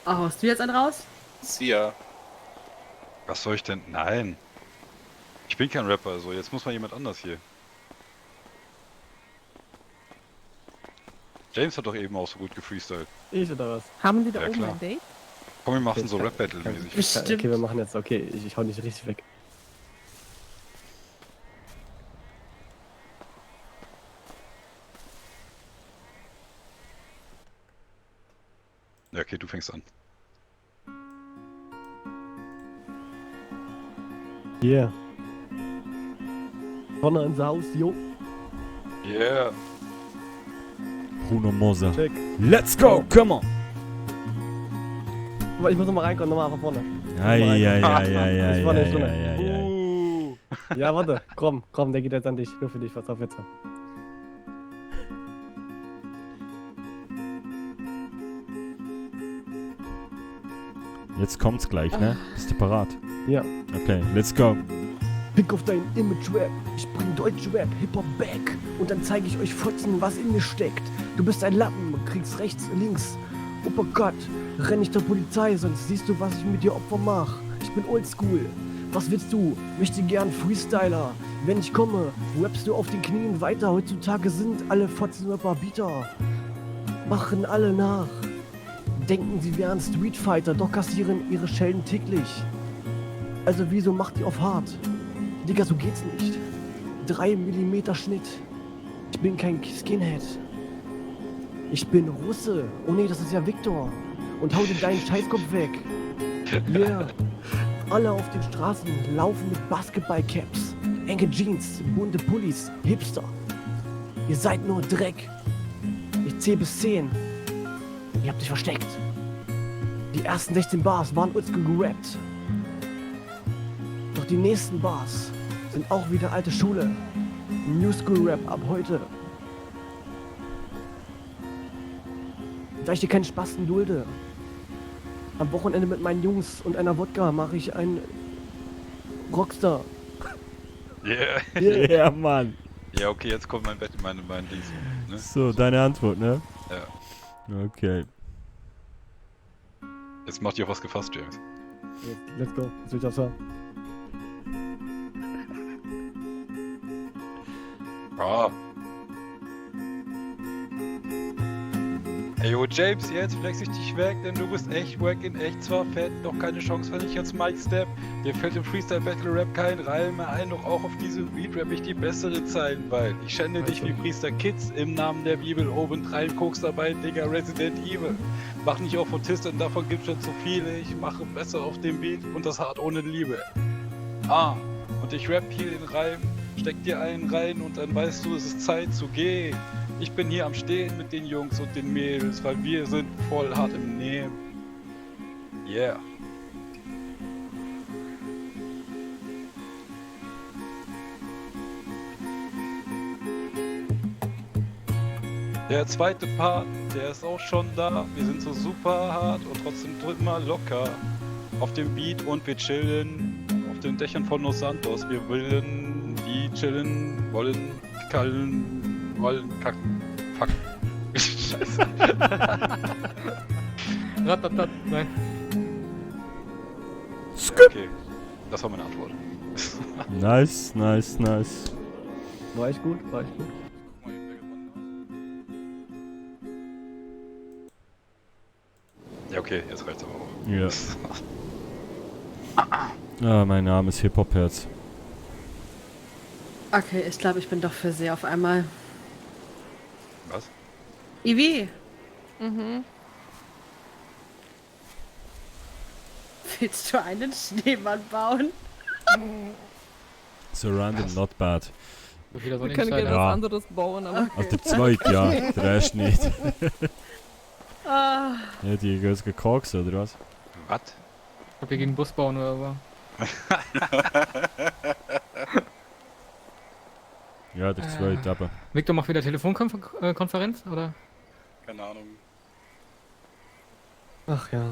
Ach, hast du jetzt einen raus? Sia. Was soll ich denn? Nein. Ich bin kein Rapper, also jetzt muss mal jemand anders hier. James hat doch eben auch so gut gefreestylt. Ich oder was? Haben die da Ja, oben klar. ein Date? Komm, wir machen so Rap-Battle-mäßig. Bestimmt. Okay, wir machen jetzt, okay, ich hau nicht richtig weg. Ja, okay, du fängst an. Yeah. Vorne ins Haus, jo. Yeah. Bruno Moser. Check. Let's go, come on. Aber ich muss noch mal reinkommen, nochmal von vorne. Ja. Ich war nicht drin. Ja, warte, komm, der geht jetzt an dich. Nur für dich, pass auf jetzt. Jetzt kommt's gleich, ne? Bist du parat? Ja. Okay, let's go. Pick auf dein Image-Rap, ich bring Deutsch-Rap, Hip-Hop back. Und dann zeige ich euch Fotzen, was in mir steckt. Du bist ein Lappen, kriegst rechts, links. Uppercut, renn nicht der Polizei, sonst siehst du, was ich mit dir Opfer mach. Ich bin oldschool. Was willst du? Möchte gern Freestyler. Wenn ich komme, rappst du auf den Knien weiter. Heutzutage sind alle Fotzen-Rapper Beater. Machen alle nach. Denken, sie wären Streetfighter, doch kassieren ihre Schellen täglich. Also wieso macht ihr auf hart? Digga, so geht's nicht. 3 mm Schnitt. Ich bin kein Skinhead. Ich bin Russe. Oh nee, das ist ja Viktor. Und hau dir deinen Scheißkopf weg. Yeah. Alle auf den Straßen laufen mit Basketballcaps. Enge Jeans, bunte Pullis, Hipster. Ihr seid nur Dreck. Ich zähl bis 10. Ihr habt euch versteckt. Die ersten 16 Bars waren oldschool gerappt. Doch die nächsten Bars sind auch wieder alte Schule. New School Rap ab heute. Da ich dir keinen Spasten dulde. Am Wochenende mit meinen Jungs und einer Wodka mache ich einen Rockstar. Yeah. Ja, Mann. Ja, okay, jetzt kommt mein Dings. Ne? So, deine Antwort, ne? Ja. Okay. Jetzt macht ihr auf was gefasst, James. Let's go. Was will ich das sagen? Ah. Ey, yo, James, jetzt flex ich dich weg, denn du bist echt wack in echt zwar fett, doch keine Chance, wenn ich jetzt Mike Step. Dir fällt im Freestyle Battle Rap kein Reim mehr ein, doch auch auf diesem Beat rap ich die bessere Zeilen, weil ich schände dich wie Priester Kids im Namen der Bibel, obendrein guckst dabei, Digga, Resident Evil. Mach nicht auf Autist, denn davon gibt's schon zu viele, ich mache besser auf dem Beat und das hart ohne Liebe. Ah, und ich rap hier den Reim, steck dir einen rein und dann weißt du, es ist Zeit zu gehen. Ich bin hier am Stehen mit den Jungs und den Mädels, weil wir sind voll hart im Nehmen. Yeah. Der zweite Part, der ist auch schon da. Wir sind so super hart und trotzdem immer locker. Auf dem Beat und wir chillen auf den Dächern von Los Santos. Wir willen, die chillen, wollen, kallen, wollen, kacken, fuck. Scheiße. Ratatat, nein. Okay, das war meine Antwort. Nice. War ich gut? War ich gut? Guck mal, wer gewonnen hat. Ja, okay, jetzt reicht's aber auch. Ja. Ah, mein Name ist Hip-Hop-Herz. Okay, ich glaube, ich bin doch für sie auf einmal. Was? Ivi, Mhm. willst du einen Schneemann bauen? So random, not bad. So viel soll Wir nicht können sein. gerne Ja. was anderes bauen, aber Also der zweite, ja, der erste nicht. Ah, Ja, die gehen gekokst, oder was? Was? Ob wir gegen den Bus bauen oder so. Ja, der zweite, aber. Victor macht wieder Telefonkonferenz, oder? Keine Ahnung. Ach ja.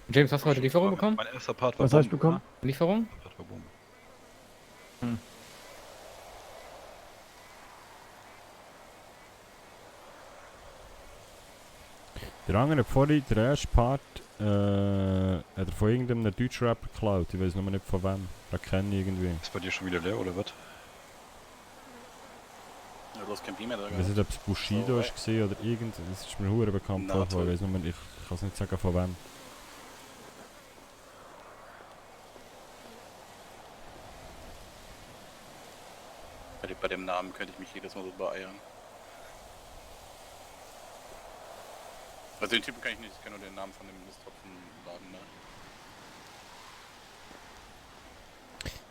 James, hast du heute Lieferung bekommen? Mein erster Part war Was hast du Bomben, bekommen? Lieferung? ne? Part war Bomben. Der andere vorhin, der erste Part, hat er von irgendeinem Deutschrapper geklaut. Ich weiß noch nicht von wem. Den kenne ich irgendwie. Ist bei dir schon wieder leer oder was? Ja, du hast kein Pi mehr Ich weiß nicht, ob es Bushido So, ist oder irgend. Das ist mir hure bekannt Na, vor. toll. Ich weiß nur, ich kann es nicht sagen von wem. Bei dem Namen könnte ich mich jedes Mal so beeiern. Also den Typen kann ich nicht, ich kenne nur den Namen von dem Misttropfenladen, ne?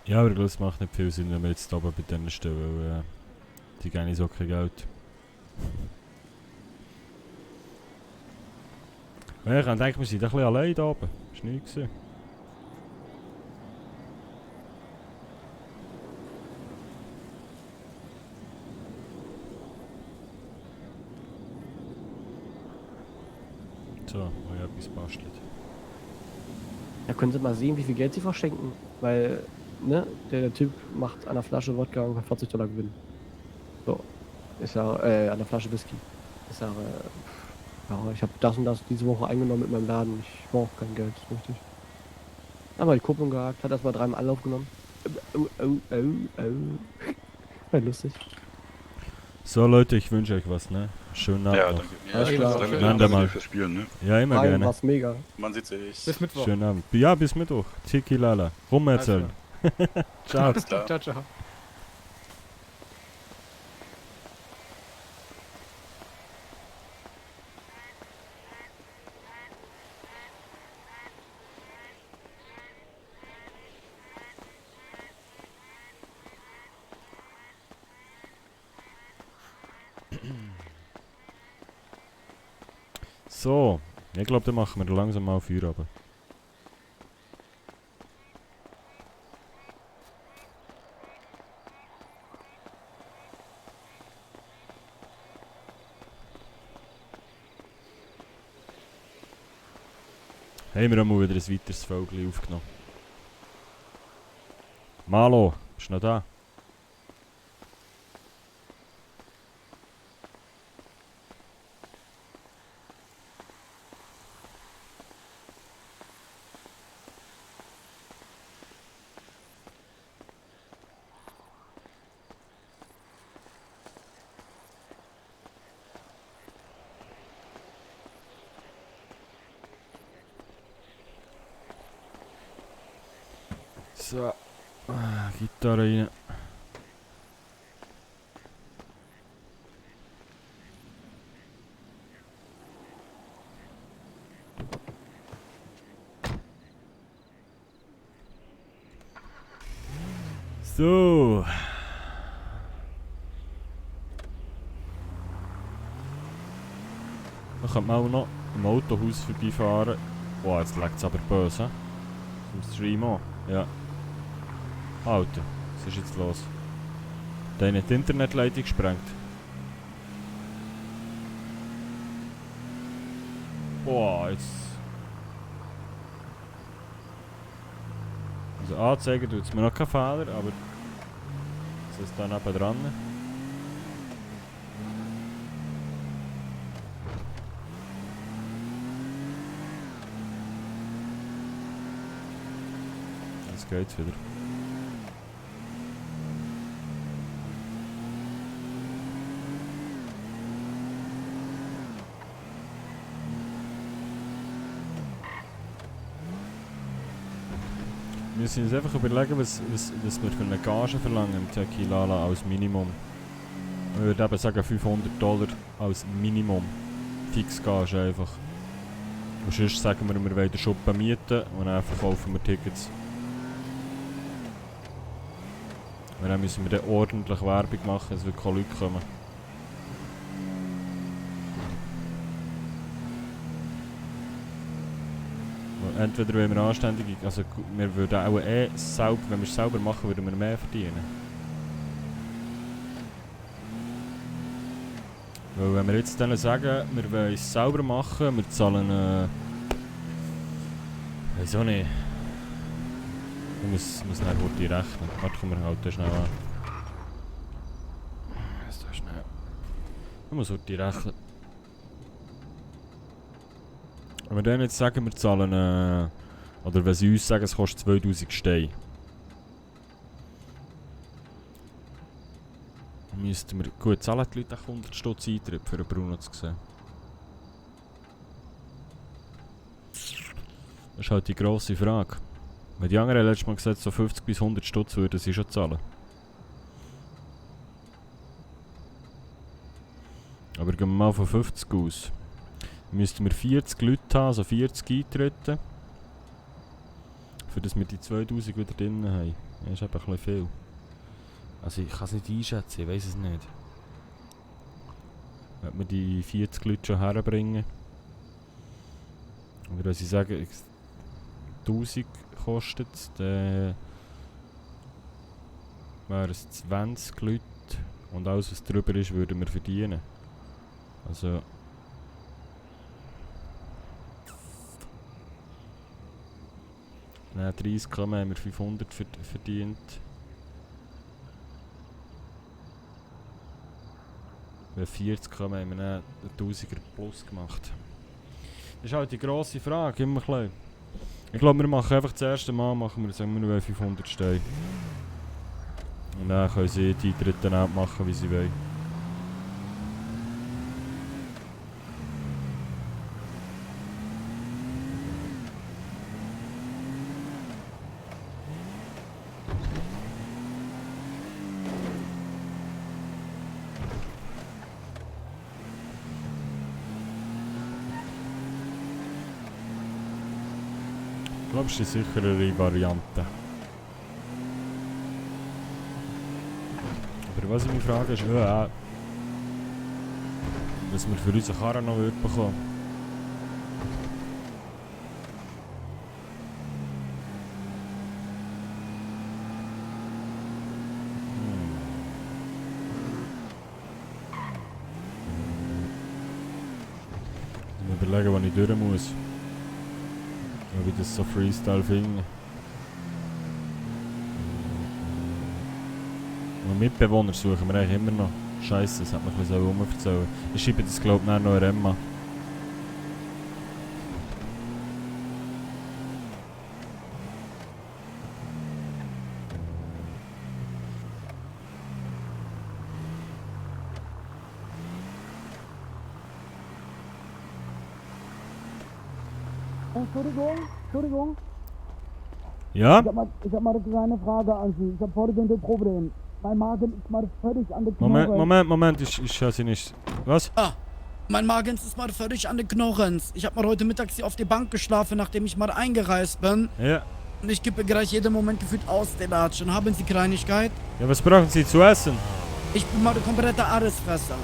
Ja, aber das macht nicht viel Sinn, wenn wir jetzt oben bei denen stehen, weil die geben uns auch kein Geld. Ja, ich denke, wir sind ein bisschen allein da oben. Das war nichts. So, ich habe etwas bastelt. Ja, können Sie mal sehen, wie viel Geld Sie verschenken. Weil, ne, der Typ macht an der Flasche Wodka ungefähr 40 $, Gewinn. So. Ich sage, an der Flasche Whisky. Ich sage, ja, ich habe das und das diese Woche eingenommen mit meinem Laden. Ich brauche kein Geld, ist richtig. Aber die Kupplung gehakt, hat erstmal 3-mal Anlauf genommen. War lustig. So Leute, ich wünsche euch was, ne? Schönen Abend Ja, noch. danke. Ja, Alles klar. Danke, Einander danke mal. dir fürs Spielen, ne? Ja, immer Rein gerne. war's mega. Man sieht sich. Bis Mittwoch. Schönen Abend. Ja, bis Mittwoch. Tiki Lala. Rum erzählen. Ciao. Alles klar. Ciao, ciao. So, ich glaube, dann machen wir langsam mal Feierabend. Haben wir auch mal wieder ein weiteres Vögel aufgenommen. Malo, bist du noch da? So, Gitarre rein. So. Dann könnte man auch noch im Autohaus vorbeifahren. Boah, jetzt leckt es aber böse. Im Stream an. Ja. Alter, was ist jetzt los? Der hat die Internetleitung gesprengt. Boah, jetzt. Also anzeigen tut es mir noch keinen Fehler, aber es ist da neben dran. Jetzt geht's wieder. müssen uns einfach überlegen, was wir für eine Gage verlangen im Tequilala als Minimum. Ich würde eben sagen $500 als Minimum. Fixgage einfach. Und sonst sagen wir wollen den Schuppen mieten und dann verkaufen wir Tickets. Und dann müssen wir dann ordentlich Werbung machen, dass wirklich Leute kommen. Entweder wenn wir anständig, also wir würden auch selber, wenn wir es selber machen, würden wir mehr verdienen. Weil wenn wir jetzt denen sagen, wir wollen es selber machen, wir zahlen weiß auch nicht. Ich muss dann gut rechnen. Warte, komm, wir halten schnell an. Ist das schnell. Ich muss gut rechnen. Wenn wir denen jetzt sagen, wir zahlen, oder wenn sie uns sagen, es kostet 2000 Steine, müssten wir, gut, zahlen die Leute 100 Stutz Eintritt für einen Bruno zu sehen. Das ist halt die grosse Frage. Wenn die anderen letztes Mal gesagt, so 50 bis 100 Stutz würden sie schon zahlen. Aber gehen wir mal von 50 aus. Müssten wir 40 Leute haben, also 40 Eintritte. Für das wir die 2000 wieder drin haben. Das ist eben ein bisschen viel. Also ich kann es nicht einschätzen, ich weiß es nicht. Wenn wir die 40 Leute schon herbringen. Oder wenn sie sagen, 1000 kostet es, dann wären es 20 Leute. Und alles was drüber ist, würden wir verdienen. Also... Nein, 30 haben wir 500 verdient. Wenn 40 haben wir dann 1000er plus gemacht. Das ist halt die grosse Frage, immer klein. Ich glaube, wir machen einfach das erste Mal, sagen wir nur 500 Steine. Und dann können sie die Eintritte auch machen, wie sie wollen. Ich glaube, das ist die sicherere Variante. Aber was ich mich frage ist, was wir für unsere Karren noch bekommen. Ich muss überlegen, wann ich durch muss. Wie das so Freestyle finde. Und Mitbewohner suchen wir eigentlich immer noch. Scheiße, das hat man ein bisschen rumverzählen. Ich schreibe das glaube ich noch in Emma. Entschuldigung. Ja? Ich hab mal eine kleine Frage an Sie. Ich habe folgendes Problem. Mein Magen ist mal völlig an der Knochen. Moment, ich höre Sie nicht. Was? Mein Magen ist mal völlig an den Knochen. Ich habe mal heute Mittag hier auf die Bank geschlafen, nachdem ich mal eingereist bin. Ja. Und ich gebe gleich jeden Moment gefühlt aus den Latschen. Haben Sie Kleinigkeit? Ja, was brauchen Sie zu essen? Ich bin mal der komplette Allesfresser.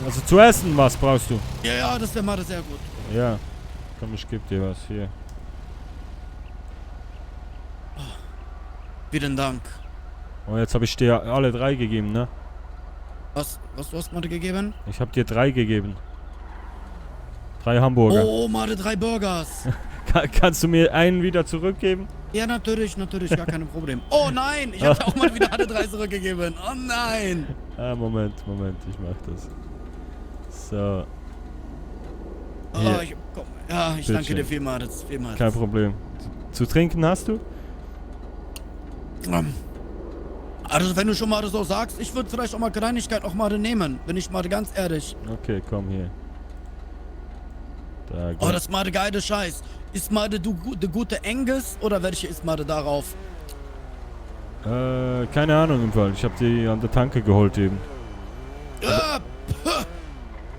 Also zu essen, was brauchst du? Ja, das wäre mal sehr gut. Ja. Komm, ich gebe dir was hier. Vielen Dank. Oh, jetzt habe ich dir alle 3 gegeben, ne? Was du hast mir gegeben? Ich habe dir 3 gegeben. 3 Hamburger. Oh, mal 3 Burgers. Kannst du mir einen wieder zurückgeben? Ja, natürlich, gar kein Problem. Oh nein, ich habe auch mal wieder alle 3 zurückgegeben. Oh nein. Moment, ich mach das. So. Oh, ich danke dir vielmals. Kein Problem. Zu trinken hast du? Also wenn du schon mal so sagst, ich würde vielleicht auch mal Kleinigkeit auch mal nehmen, bin ich mal ganz ehrlich. Okay, komm hier. Oh, das ist mal der geile Scheiß. Ist mal der gute Angus oder welche ist mal darauf? Keine Ahnung im Fall. Ich habe die an der Tanke geholt eben.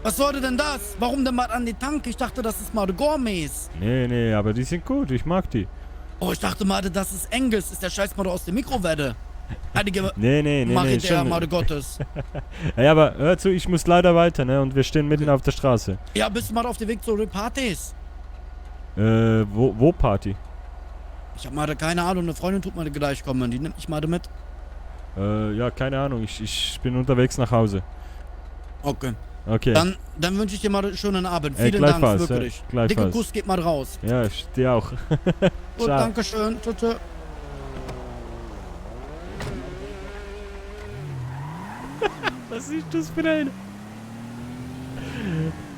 Was sollte denn das? Warum denn mal an die Tanke? Ich dachte, das ist mal der Gourmets. Nee, aber die sind gut. Ich mag die. Oh, ich dachte mal, das ist Angus. Ist der Scheiß mal aus der Mikrowelle. Heilige Nee, Maria schon. Made Gottes. Ey, aber hör zu, ich muss leider weiter, ne? Und wir stehen mitten auf der Straße. Ja, bist du mal auf dem Weg zu den Partys? Wo Party? Ich hab mal da keine Ahnung, eine Freundin tut mal gleich kommen, die nimmt mich mal mit. Ja, keine Ahnung, ich bin unterwegs nach Hause. Okay. Okay. Dann wünsche ich dir mal einen schönen Abend. Vielen Dank, wirklich. Dicke Kuss geht mal raus. Ja, ich dir auch. Gut, danke schön. Tschüss. Was ist das für ein?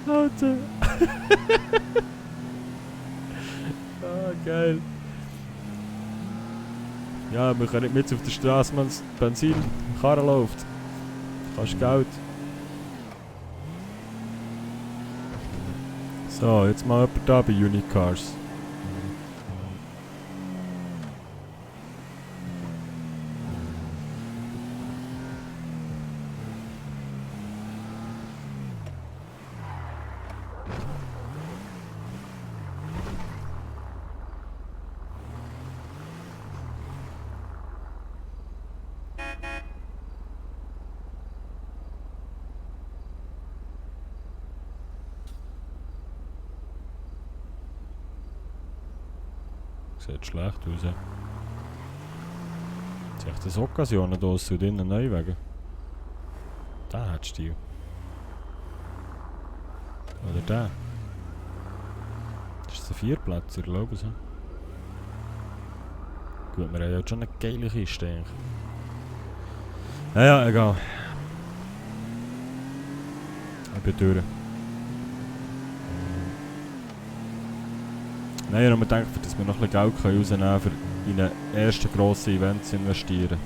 Alter. Geil. Ja, wir können nicht mit auf der Straße, man das Benzin, Karre läuft. Kannst Geld. So, jetzt mal jemand da bei Unicars. Sieht schlecht aus. Ja. Ist echt eine Occasion da zu drinnen Neuwagen. Da hat Stil. Oder der. Das ist ein Vierplatzer, glaube ich. Gut, wir haben ja schon eine geile Kiste eigentlich. Ja, egal. Ich bin durch. Nein, ich habe mir gedacht, dass wir noch ein bisschen Geld rausnehmen können, um in einen ersten grossen Event zu investieren.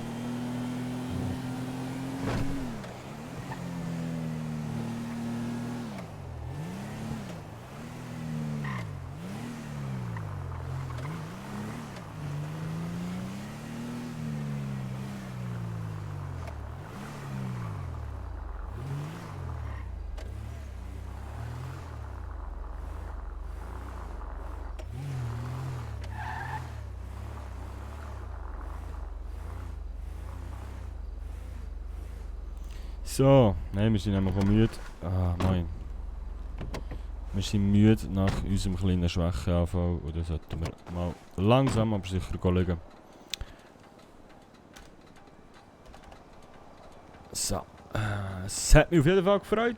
So, nein, wir sind einfach müde. Ah, nein. Wir sind müde nach unserem kleinen Schwächeanfall. Oder sollten wir mal langsam, aber sicher schauen. So. Es hat mich auf jeden Fall gefreut.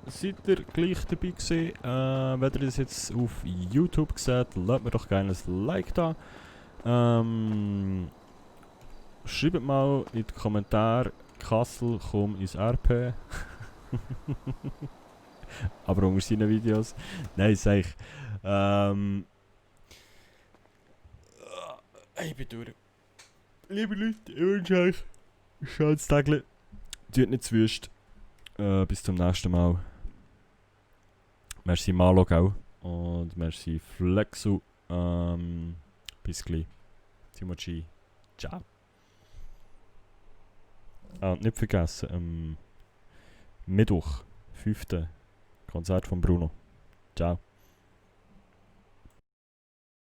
Seid ihr gleich dabei gewesen? Wenn ihr das jetzt auf YouTube seht, lasst mir doch gerne ein Like da. Schreibt mal in die Kommentare, Kassel, komm ins RP. Aber unter seinen Videos. Nein, sag ich. Ich bin durch. Liebe Leute, ich wünsche euch ein schönes Tag. Tut nicht zu wüst. Bis zum nächsten Mal. Merci Malo auch. Und merci Flexu. Bis gleich. Timochi. Ciao. Ah, und nicht vergessen, Mittwoch, 5. Konzert von Bruno. Ciao.